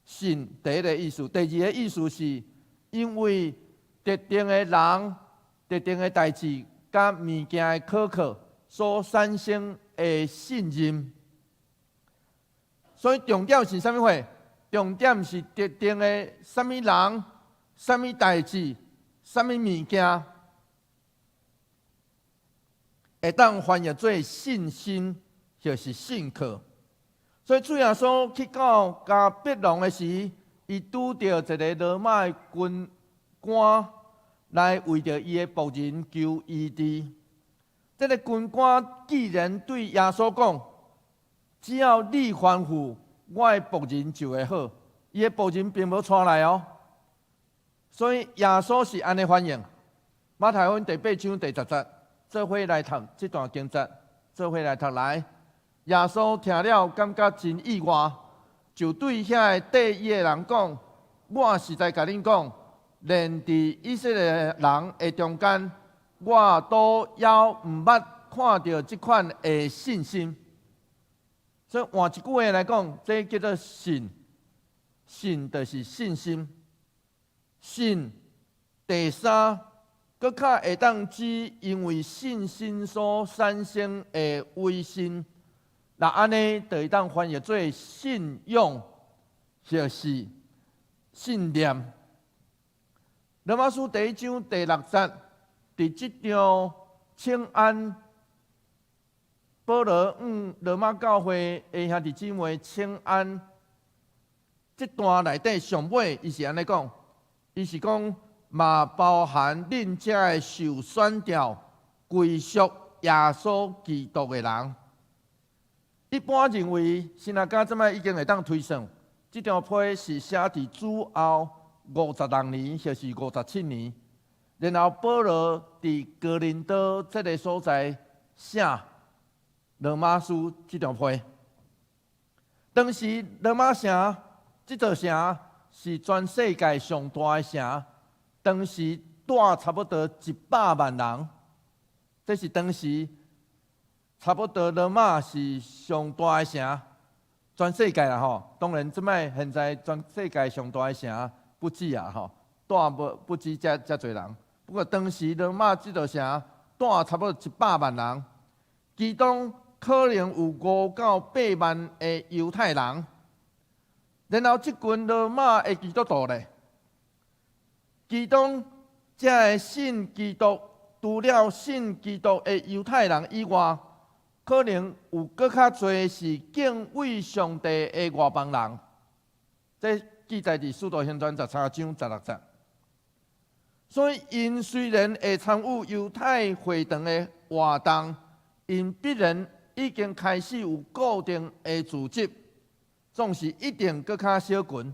信第一個意思，第二個意思是因為特定的人、特定的代誌、佮物件的可靠所產生的信任。所以重點是啥物貨？重點是特定的啥物人、啥物代誌、啥物物件，會當翻譯做信心，就是信靠。所以主耶穌去到迦百農的時，伊拄著一个羅馬的軍官來為著伊的僕人求醫治。這个軍官既然對耶穌講：“只要你吩咐，我的僕人就會好。”伊的僕人並無帶來哦。所以耶穌是按呢反應。馬太福音第八章第十節，做伙來讀這段經節，做伙來讀來。耶穌聽了，感覺真意外，就對遐个綴伊的人講：“我實在共恁講，連佇以色列人的中間，我都猶毋捌看著這款的信心。”所以換一句話來講，這叫做信，信就是信心。信第三，閣較會當指因為信心所產生的威信。若按呢，就會當翻譯做信仰，就是信念。羅馬書第一章第六節，佇這張請安，保羅向羅馬教會的兄弟姊妹請安，這段內底上尾，伊是按呢講，伊是講嘛包含恁這个受選召歸屬耶穌基督的人。一般認為，神學家這擺已經會當推算，這張批是寫佇主後56年，或是57年。然後保羅佇哥林多這个所在寫羅馬書這張批。當時羅馬城這座城是全世界上大的城，當時住差不多100萬人，這是當時差不多羅馬是上大的城，全世界啦吼。當然，這擺現在全世界上大的城不止啊吼，住無不止遮遮濟人。不過當時羅馬這座城住差不多一百萬人，其中可能有5到8萬的猶太人。然後這群羅馬的基督徒咧，其中這个信基督，除了信基督的猶太人以外，可能有閣較濟是敬畏上帝的外邦人。這記載佇《使徒行傳》13章16節。所以，𪜶雖然會參與猶太會堂的活動，𪜶必然已經開始有固定的組織，總是一定閣較小群，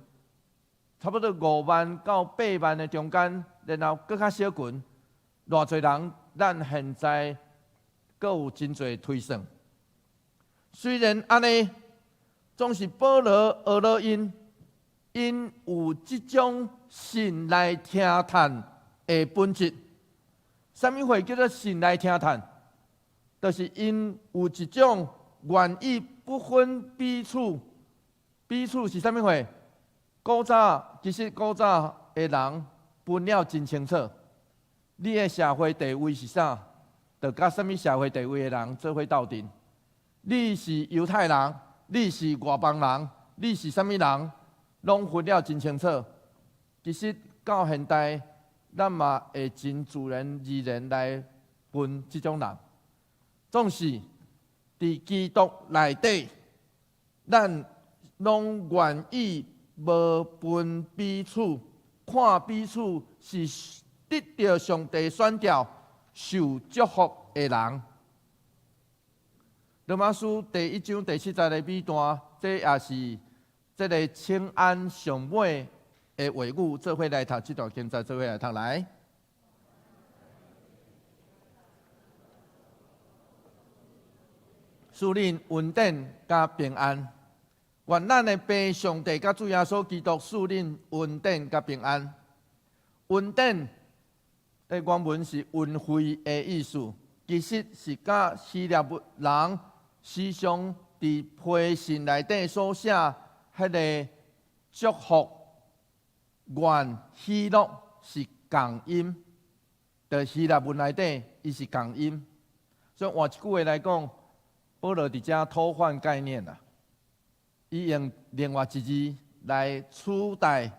差不多5萬到8萬的中間，然後閣較小群，偌濟人，咱現在閣有真濟推算。雖然按呢，總是保羅學了𪜶，𪜶有這種信來聽嘆的本質。啥物貨叫做信來聽嘆？就是𪜶有一種願意不分彼此。彼此是啥物貨？古早其實古早的人分了真清楚，你的社會地位是啥，就佮啥物社會地位的人做伙鬥陣。你是猶太人，你是外邦人，你是啥物人，攏分了真清楚。其實到現代，咱嘛會真自然而然來分這種人。總是佇基督內底，咱攏願意無分彼此，看彼此是得著上帝選召、受祝福的人。羅馬書第一章第七節的尾段，這也是這个請安上尾的話語，做伙來讀這段經節，做伙來讀來。賜恁恩典佮平安，願咱的父上帝佮主耶穌基督賜恁恩典佮平安。恩典的原文是恩惠的意思，其實是佮希臘人時常佇批信內底所寫彼个祝福、願、喜樂是仝音，佇希臘文內底，伊是仝音。所以換一句話來講，保羅佇遮偷換概念啦，伊用另外一字來取代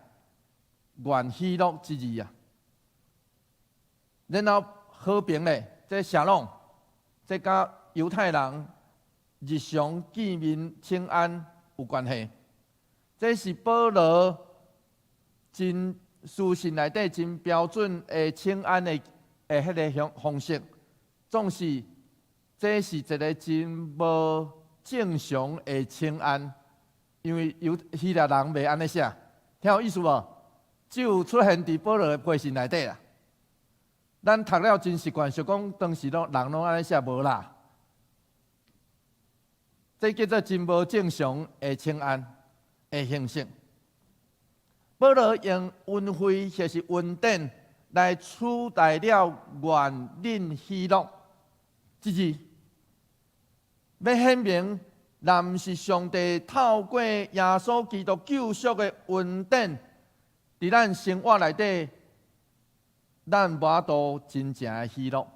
願喜樂這字啊。然後和平咧，這沙龍，這佮猶太人日常見面請安有關係。這是保羅真書信內底真標準的請安的彼个方式，總是這是一个真無正常的請安，因為猶希臘人袂按呢寫，聽有意思無？只有出現佇保羅的批信內底啦。咱讀了真習慣，想講當時攏人攏按呢寫無啦。這叫做真無正常的請安的形式。保羅用恩惠或是恩典來取代了願恁喜樂這字，欲顯明，若毋是上帝透過耶穌基督救贖的恩典，佇咱生活內底，咱無法度真正的喜樂。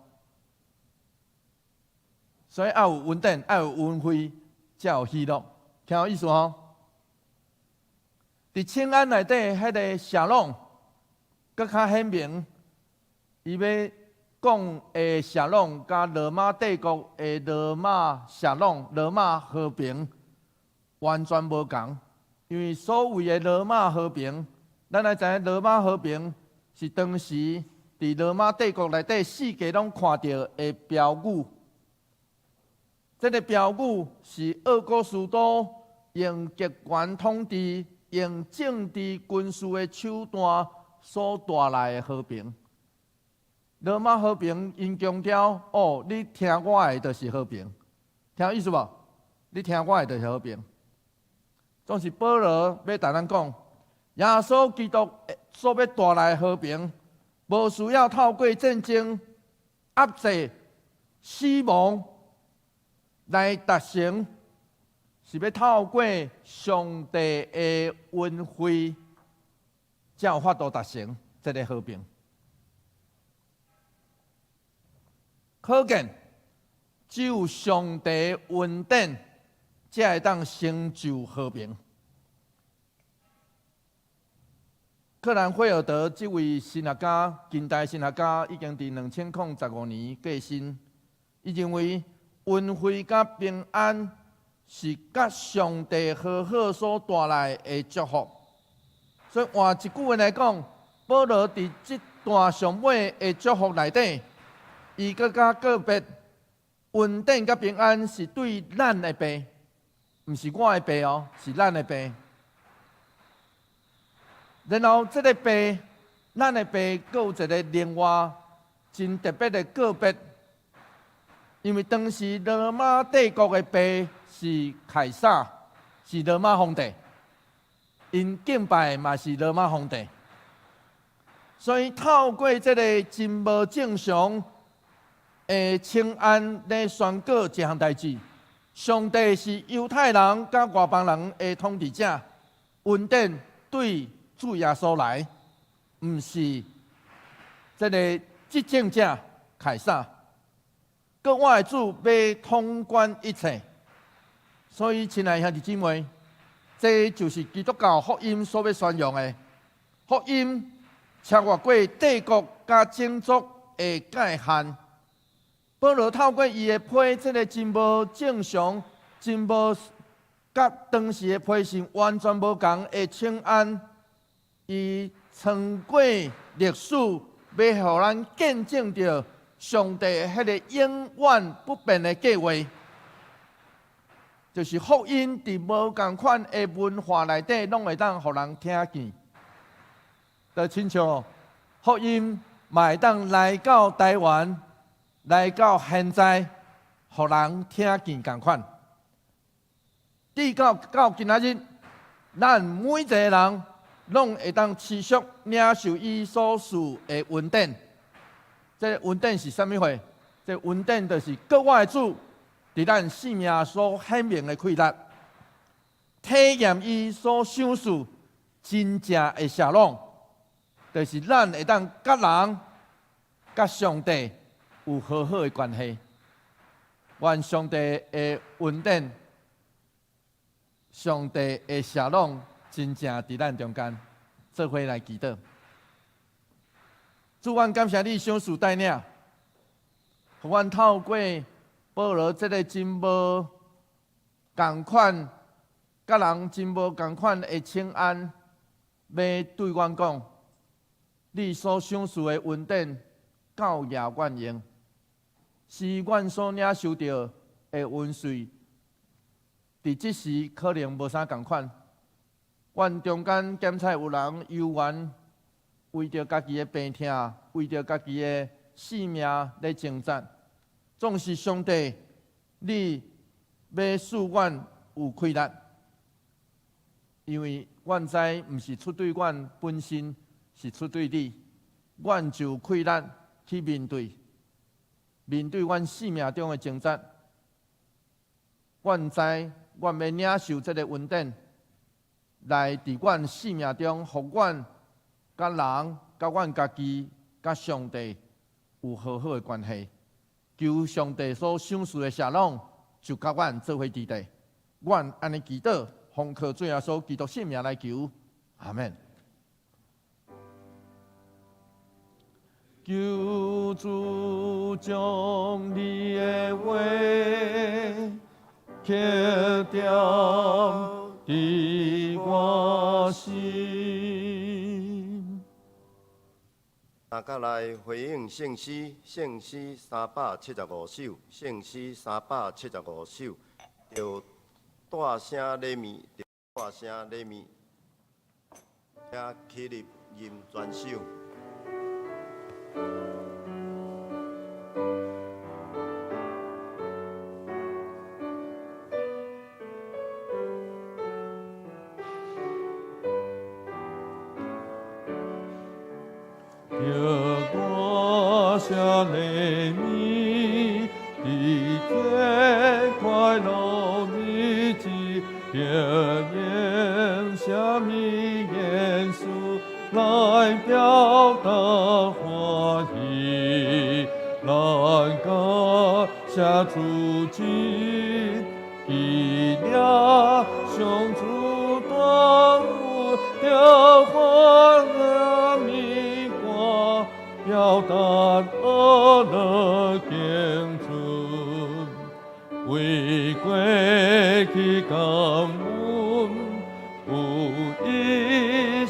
所以愛有恩典，愛有恩惠，才有喜樂。聽有意思吼？佇請安內底，彼个沙龍，閣較顯明，伊欲講的沙龍，佮羅馬帝國的羅馬沙龍、羅馬和平完全無仝。因為所謂的羅馬和平，咱來知影羅馬和平是當時佇羅馬帝國內底四界攏看著的標語。這个標語是奧古斯都用極權統治、用政治軍事的手段所帶來的和平。羅馬和平，𪜶強調哦，你聽我的，就是和平，聽有意思無？你聽我的，就是和平。總是保羅欲共咱講，耶穌基督所欲帶來的和平，無需要透過戰爭、壓制、死亡來達成，是欲透過上帝的恩惠，才有法度達成這个和平。可見，只有上帝恩典，才會當成就和平。克蘭菲爾德這位神學家，近代神學家，已經佇2015年過身。伊認為恩惠佮平安是佮上帝和好所帶來的祝福。所以換一句話來講，保羅佇這段上尾的祝福內底，伊閣較個別恩典佮平安是對咱的爸，毋是我的爸哦，是咱的爸。然後這个爸，咱的爸，閣有一个另外真特別的個別，因為當時羅馬帝國的爸是凱撒，是羅馬皇帝，𪜶敬拜嘛是羅馬皇帝，所以透過這个真無正常的請安咧宣告一項代誌，上帝是猶太人佮外邦人的統治者，恩典對主耶穌來，毋是這个執政者凱撒，閣我的主欲統管一切。所以，親愛兄弟姊妹，這就是基督教福音所欲宣揚的福音，超越過帝國佮種族的界限。保羅透過伊的批，這个真無正常、真無佮當時的批信完全無仝的請安，伊穿過歷史，欲予咱見證著上帝彼个永遠不變的計劃，就是福音佇無仝款的文化內底，攏會當予人聽見。就親像福音嘛會當來到台灣，來到現在，予人聽見仝款。直到到今仔日，咱每一个人攏會當持續領受伊所賜的恩典。這个恩典是啥物貨？這个恩典就是閣我的主佇咱生命所顯明的氣力，體驗伊所賞賜真正的沙龍，就是咱會當佮人、佮上帝有和好的關係。願上帝的恩典、上帝的赦免，真正佇咱中間，做伙來祈禱。主，阮感謝你賞賜帶領，予阮透過保羅這个真無仝款，佮人真無仝款的請安，欲對阮講，你所賞賜的恩典夠額阮用，是阮所領受著的恩賜，佇這時可能無啥仝款。阮中間檢測有人猶原為著家己的病痛，為著家己的性命咧掙扎。總是上帝，你欲賜阮有氣力，因為阮知毋是出對阮本身，是出對你，阮就有氣力去面對，面對阮生命中的掙扎。阮知阮欲領受這个恩典，來佇阮生命中，予阮佮人、佮阮家己、佮上帝有和好的關係。求上帝所賞賜的赦免，就佮阮做伙佇咧。阮按呢祈禱，奉靠主耶穌基督聖名來求，阿們。求主將你的話刻點佇我心。大家來回應聖詩，聖詩375首，聖詩375首，著大聲禮物，著大聲禮物，請起立吟全首。著大聲禮物，佇這快樂日子，著用啥物言辭來表達歡喜？咱感謝主基，紀念上主大恩，著歡樂的歌，表達樂敬尊，為過去感恩，有異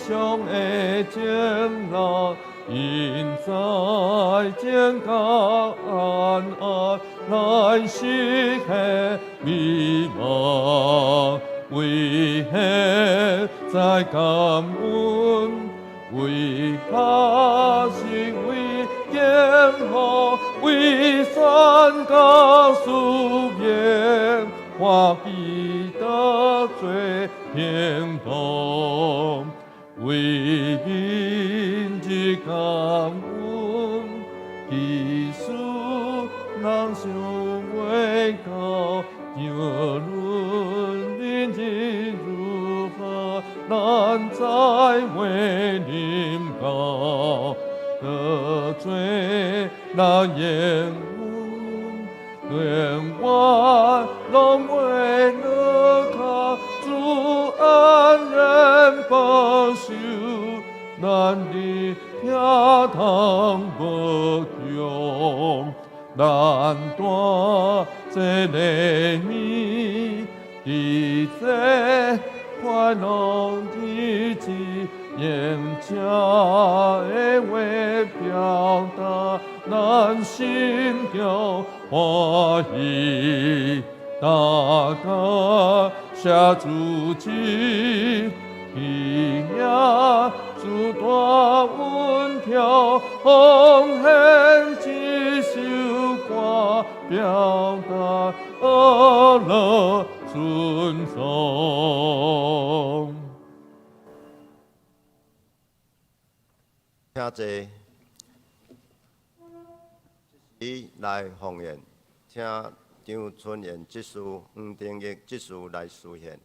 常的情人，因在增加安安來實現美夢，為現在感恩，為他是為健康，為宣告赦免，歡喜得罪天堂，為民之感恩，技術人想袂到，無論明日如何，咱再袂臨到，得罪人言願我攏袂落靠，主恩人保守，咱的天堂無窮，咱帶這禮物，佇這快樂日子，用這的話表達咱心中歡喜。大感謝主基，紀念主大恩條，奉獻這首歌，表達樂尊頌。請坐。這時來奉獻，請張春燕執事、黃定玉執事來司獻。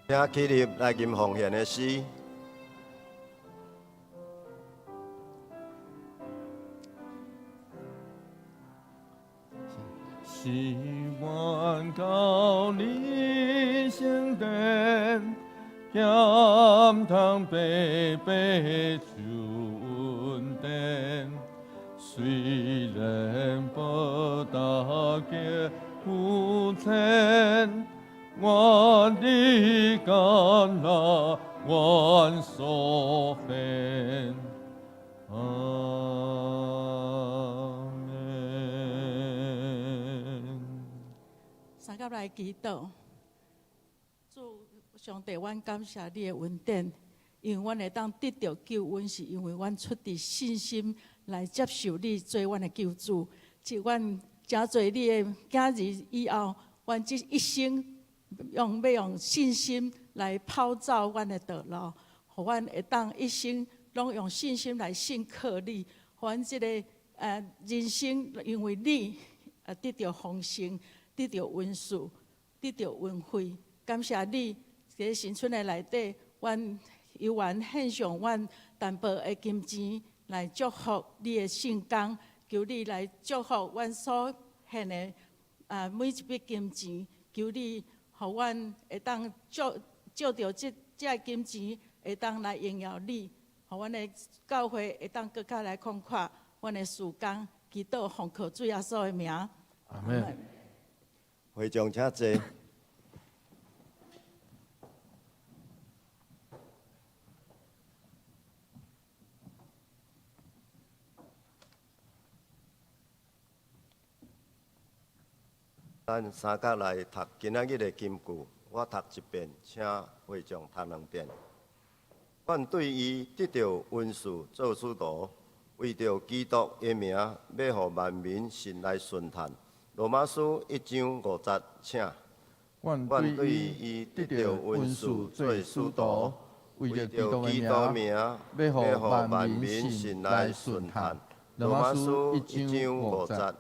請起立來吟奉獻的詩。是願到你聖殿，鹹通白白受恩典。雖然無達極有錢，願你接納阮所獻。阿們。三甲來祈禱，主上帝，阮感謝你的恩典，因為阮會當得著救恩，是因為阮出自信心來接受你做阮的救主。自阮成做你的囝兒以後，阮這一生用欲用信心來跑走阮的道路，予阮會當一生攏用信心來信靠你，予阮這个人生因為你得著豐盛，得著恩賜，得著恩惠。感謝你，佇新春的內底，阮猶原獻上阮淡薄的金錢來祝福你的聖工，求你來祝福阮所獻的每一筆金錢，求你予阮會當借著這金錢，會當來榮耀你，予阮的教會會當閣較來擴闊阮的事工，祈禱奉靠主耶穌的名。阿們。會眾請坐。咱三甲來讀今仔日的金句，我讀一遍，請會眾讀兩遍。阮對伊得著恩賜做使徒，為著基督的名，欲予萬民信來順嘆。羅馬書一章五節，請。阮對伊得著恩賜做使徒，為著基督的名，欲予萬民信來順嘆。羅馬書一章五節。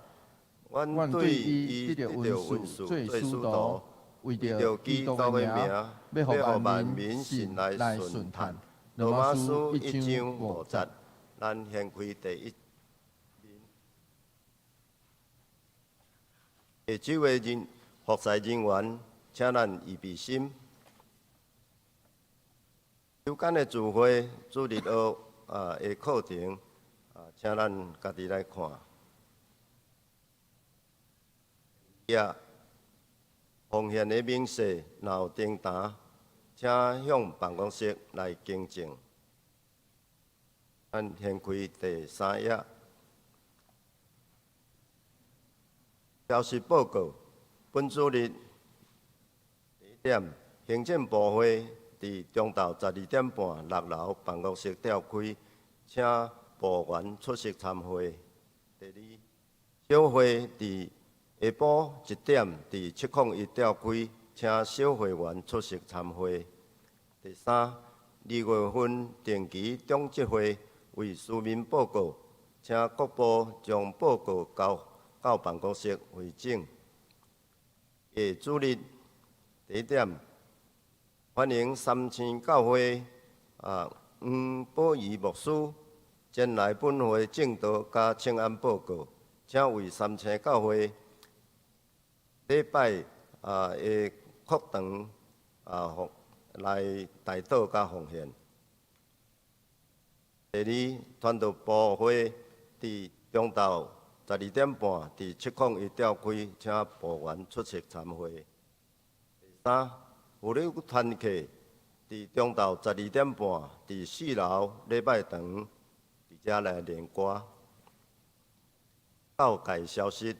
阮對伊得著恩賜做使徒，為著基督的名，欲予萬民信來順嘆。羅馬書一章五節，咱掀開第一。下晝的人服侍人員，請咱預備心。週間的聚會、主日學的課程啊，請咱家己來看。也奉獻的明細，若有訂單，請向辦公室來更正。咱掀開第三頁。消息報告：本主日第一點，行政部會佇中晝12點半六樓辦公室召開，請部員出席參會。第二，小會佇下晡一點佇701召開，請小會員出席參會。第三，二月份定期長執會為書面報告，請各部將報告交到辦公室為準。下主日第一點，歡迎三星教會黃寶儀牧師前來本會證道佮請安報告，請為三星教會禮拜的擴堂來代禱佮奉獻。第二，傳道部會佇中晝12點半佇701召開，請部員出席參會。第三，婦女團契佇中晝12點半佇四樓禮拜堂佇遮來練歌。教界消息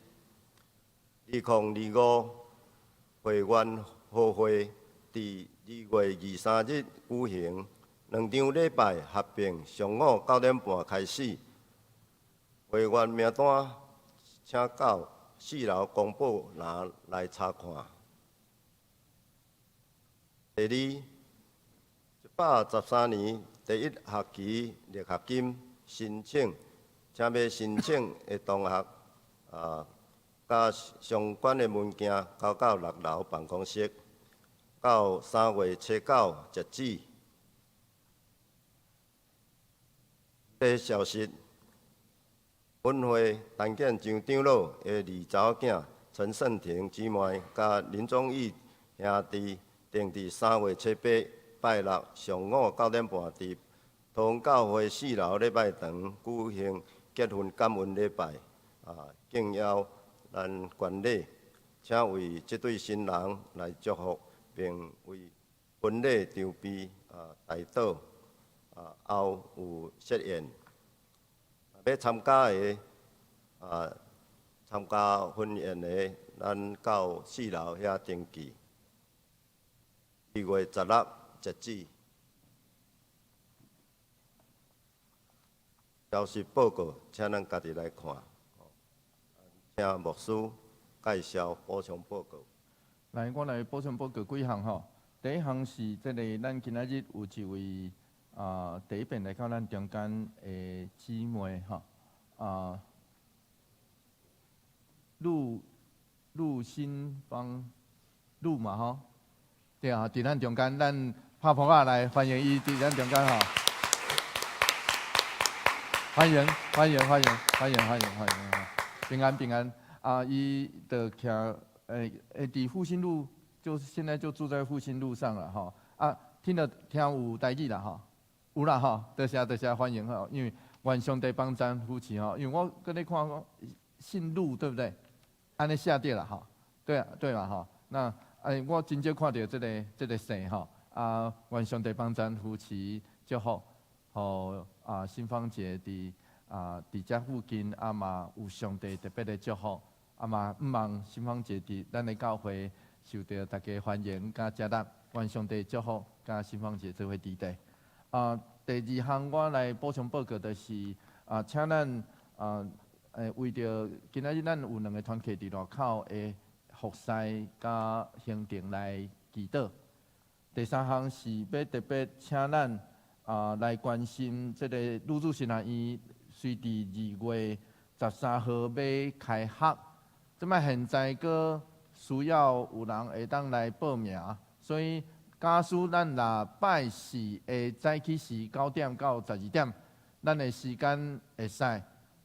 ：2025會員和會佇2月23日舉行，兩場禮拜合併上午9點半開始。會員名單，請到四樓公布欄來查看。第二，113年第一學期力學金申請，請欲申請的同學佮相關的文件交到六樓辦公室。到3月初9截止。这消息，本会陈建章长老的二查某囝陈胜廷姊妹，佮林宗义兄弟，定佇3月初8拜六上午9点半，佇桃园教會四樓禮拜堂舉行結婚感恩禮拜，敬邀咱觀禮，請為這對新人來祝福，並為婚禮籌備代禱，後有設宴。欲參加的參加婚宴的，咱到四樓遐登記。2月16截止。消息報告，請咱家己來看。請牧師介紹補充報告。來，我來補充報告幾項吼。第一項是這个，咱今仔日有一位第一遍來到咱中間的姊妹吼，陸陸新芳，陸嘛吼，對啊，佇咱中間，咱拍噗仔來歡迎伊佇咱中間吼。歡迎歡迎歡迎歡迎歡迎歡迎，平安平安。伊就徛佇復興路，就是現在就住在復興路上了吼。聽了聽有台語啦吼，有啦吼，多謝多謝歡迎吼，因為願上帝幫贊扶持吼，因為我閣咧看講姓陸對不對？按呢寫對啦吼，對啊對嘛吼。那我真少看著這个姓吼，願上帝幫贊扶持祝福，予新芳姐佇遮附近嘛有上帝特別的祝福，嘛向望新芳姐佇咱的教會受著大家歡迎佮接納，願上帝祝福佮新芳姐做伙佇底。第二項我來補充報告就是請咱為著今仔日咱有兩个團契佇外口的服侍佮行程來祈禱。第三項是欲特別請咱來關心這个女子神學院，隨佇2月13號欲開學，這擺現在閣需要有人會當來報名，所以假使咱若拜四的早起時9點到12點，咱的時間會使，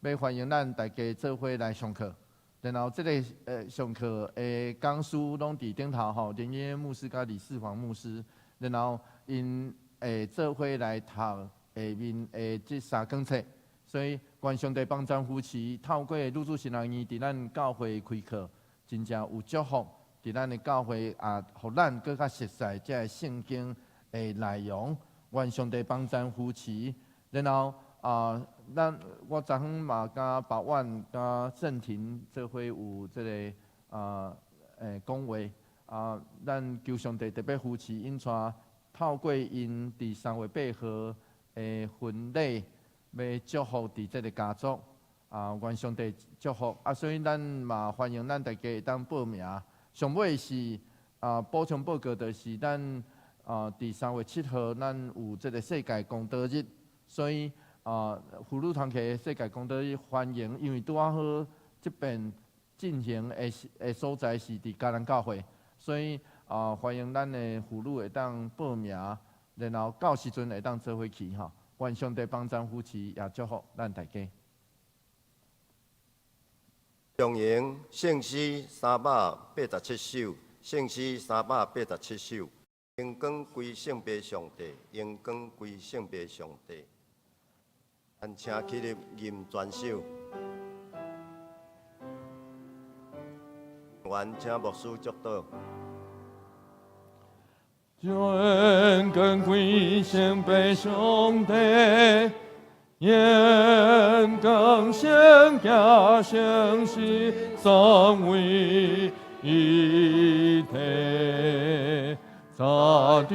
欲歡迎咱大家做伙來上課。然後這个上課的講師攏佇頂頭吼，林英牧師佮李世煌牧師，然後𪜶會做伙來讀下面的這三卷冊，所以願上帝幫贊扶持，透過女子神學院佇咱教會開課，真正有祝福。佇咱的教會也，予咱閣較熟悉這个聖經的內容。願上帝幫贊扶持，然後咱我昨昏嘛佮白婉佮盛廷做伙有這个講話咱求上帝特別扶持，𪜶帶透過𪜶佇3月8號的婚禮，欲祝福佇這个家族願上帝祝福所以咱嘛歡迎咱大家會當報名。上尾是補充報告，就是咱佇3月7號，咱有這个世界公德日，所以婦女團契世界公德日歡迎，因為拄仔好這邊進行的所在是佇嘉南教會，所以歡迎咱的婦女會當報名，然後到時陣會當做伙去吼。願上帝幫贊扶持，也祝福咱大家。中營聖詩387首，聖詩387首，榮光歸聖父上帝，榮光歸聖父上帝。咱請起立吟全首，完請牧師祝禱。榮光歸聖父上帝，榮光聖子聖神三位一體，早佇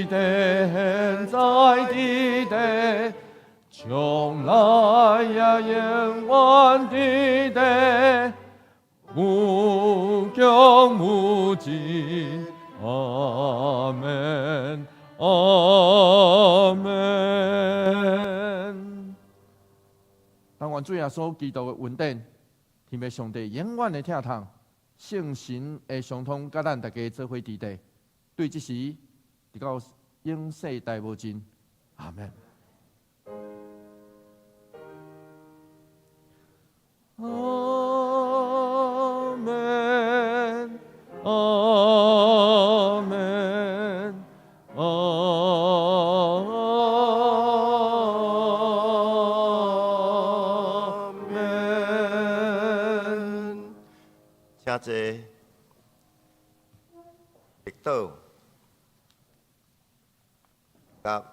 地，現在佇地，將來也永遠佇地，無窮無盡。阿們，阿們。但願主耶穌基督的恩典，天父上帝永遠的疼痛，聖神的相通，佮咱大家做伙佇底，對這時，直到永世代無盡。阿門。阿門，阿門，阿門。請坐。祈禱。甲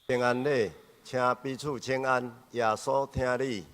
平安禮，請彼此請安。耶穌疼你。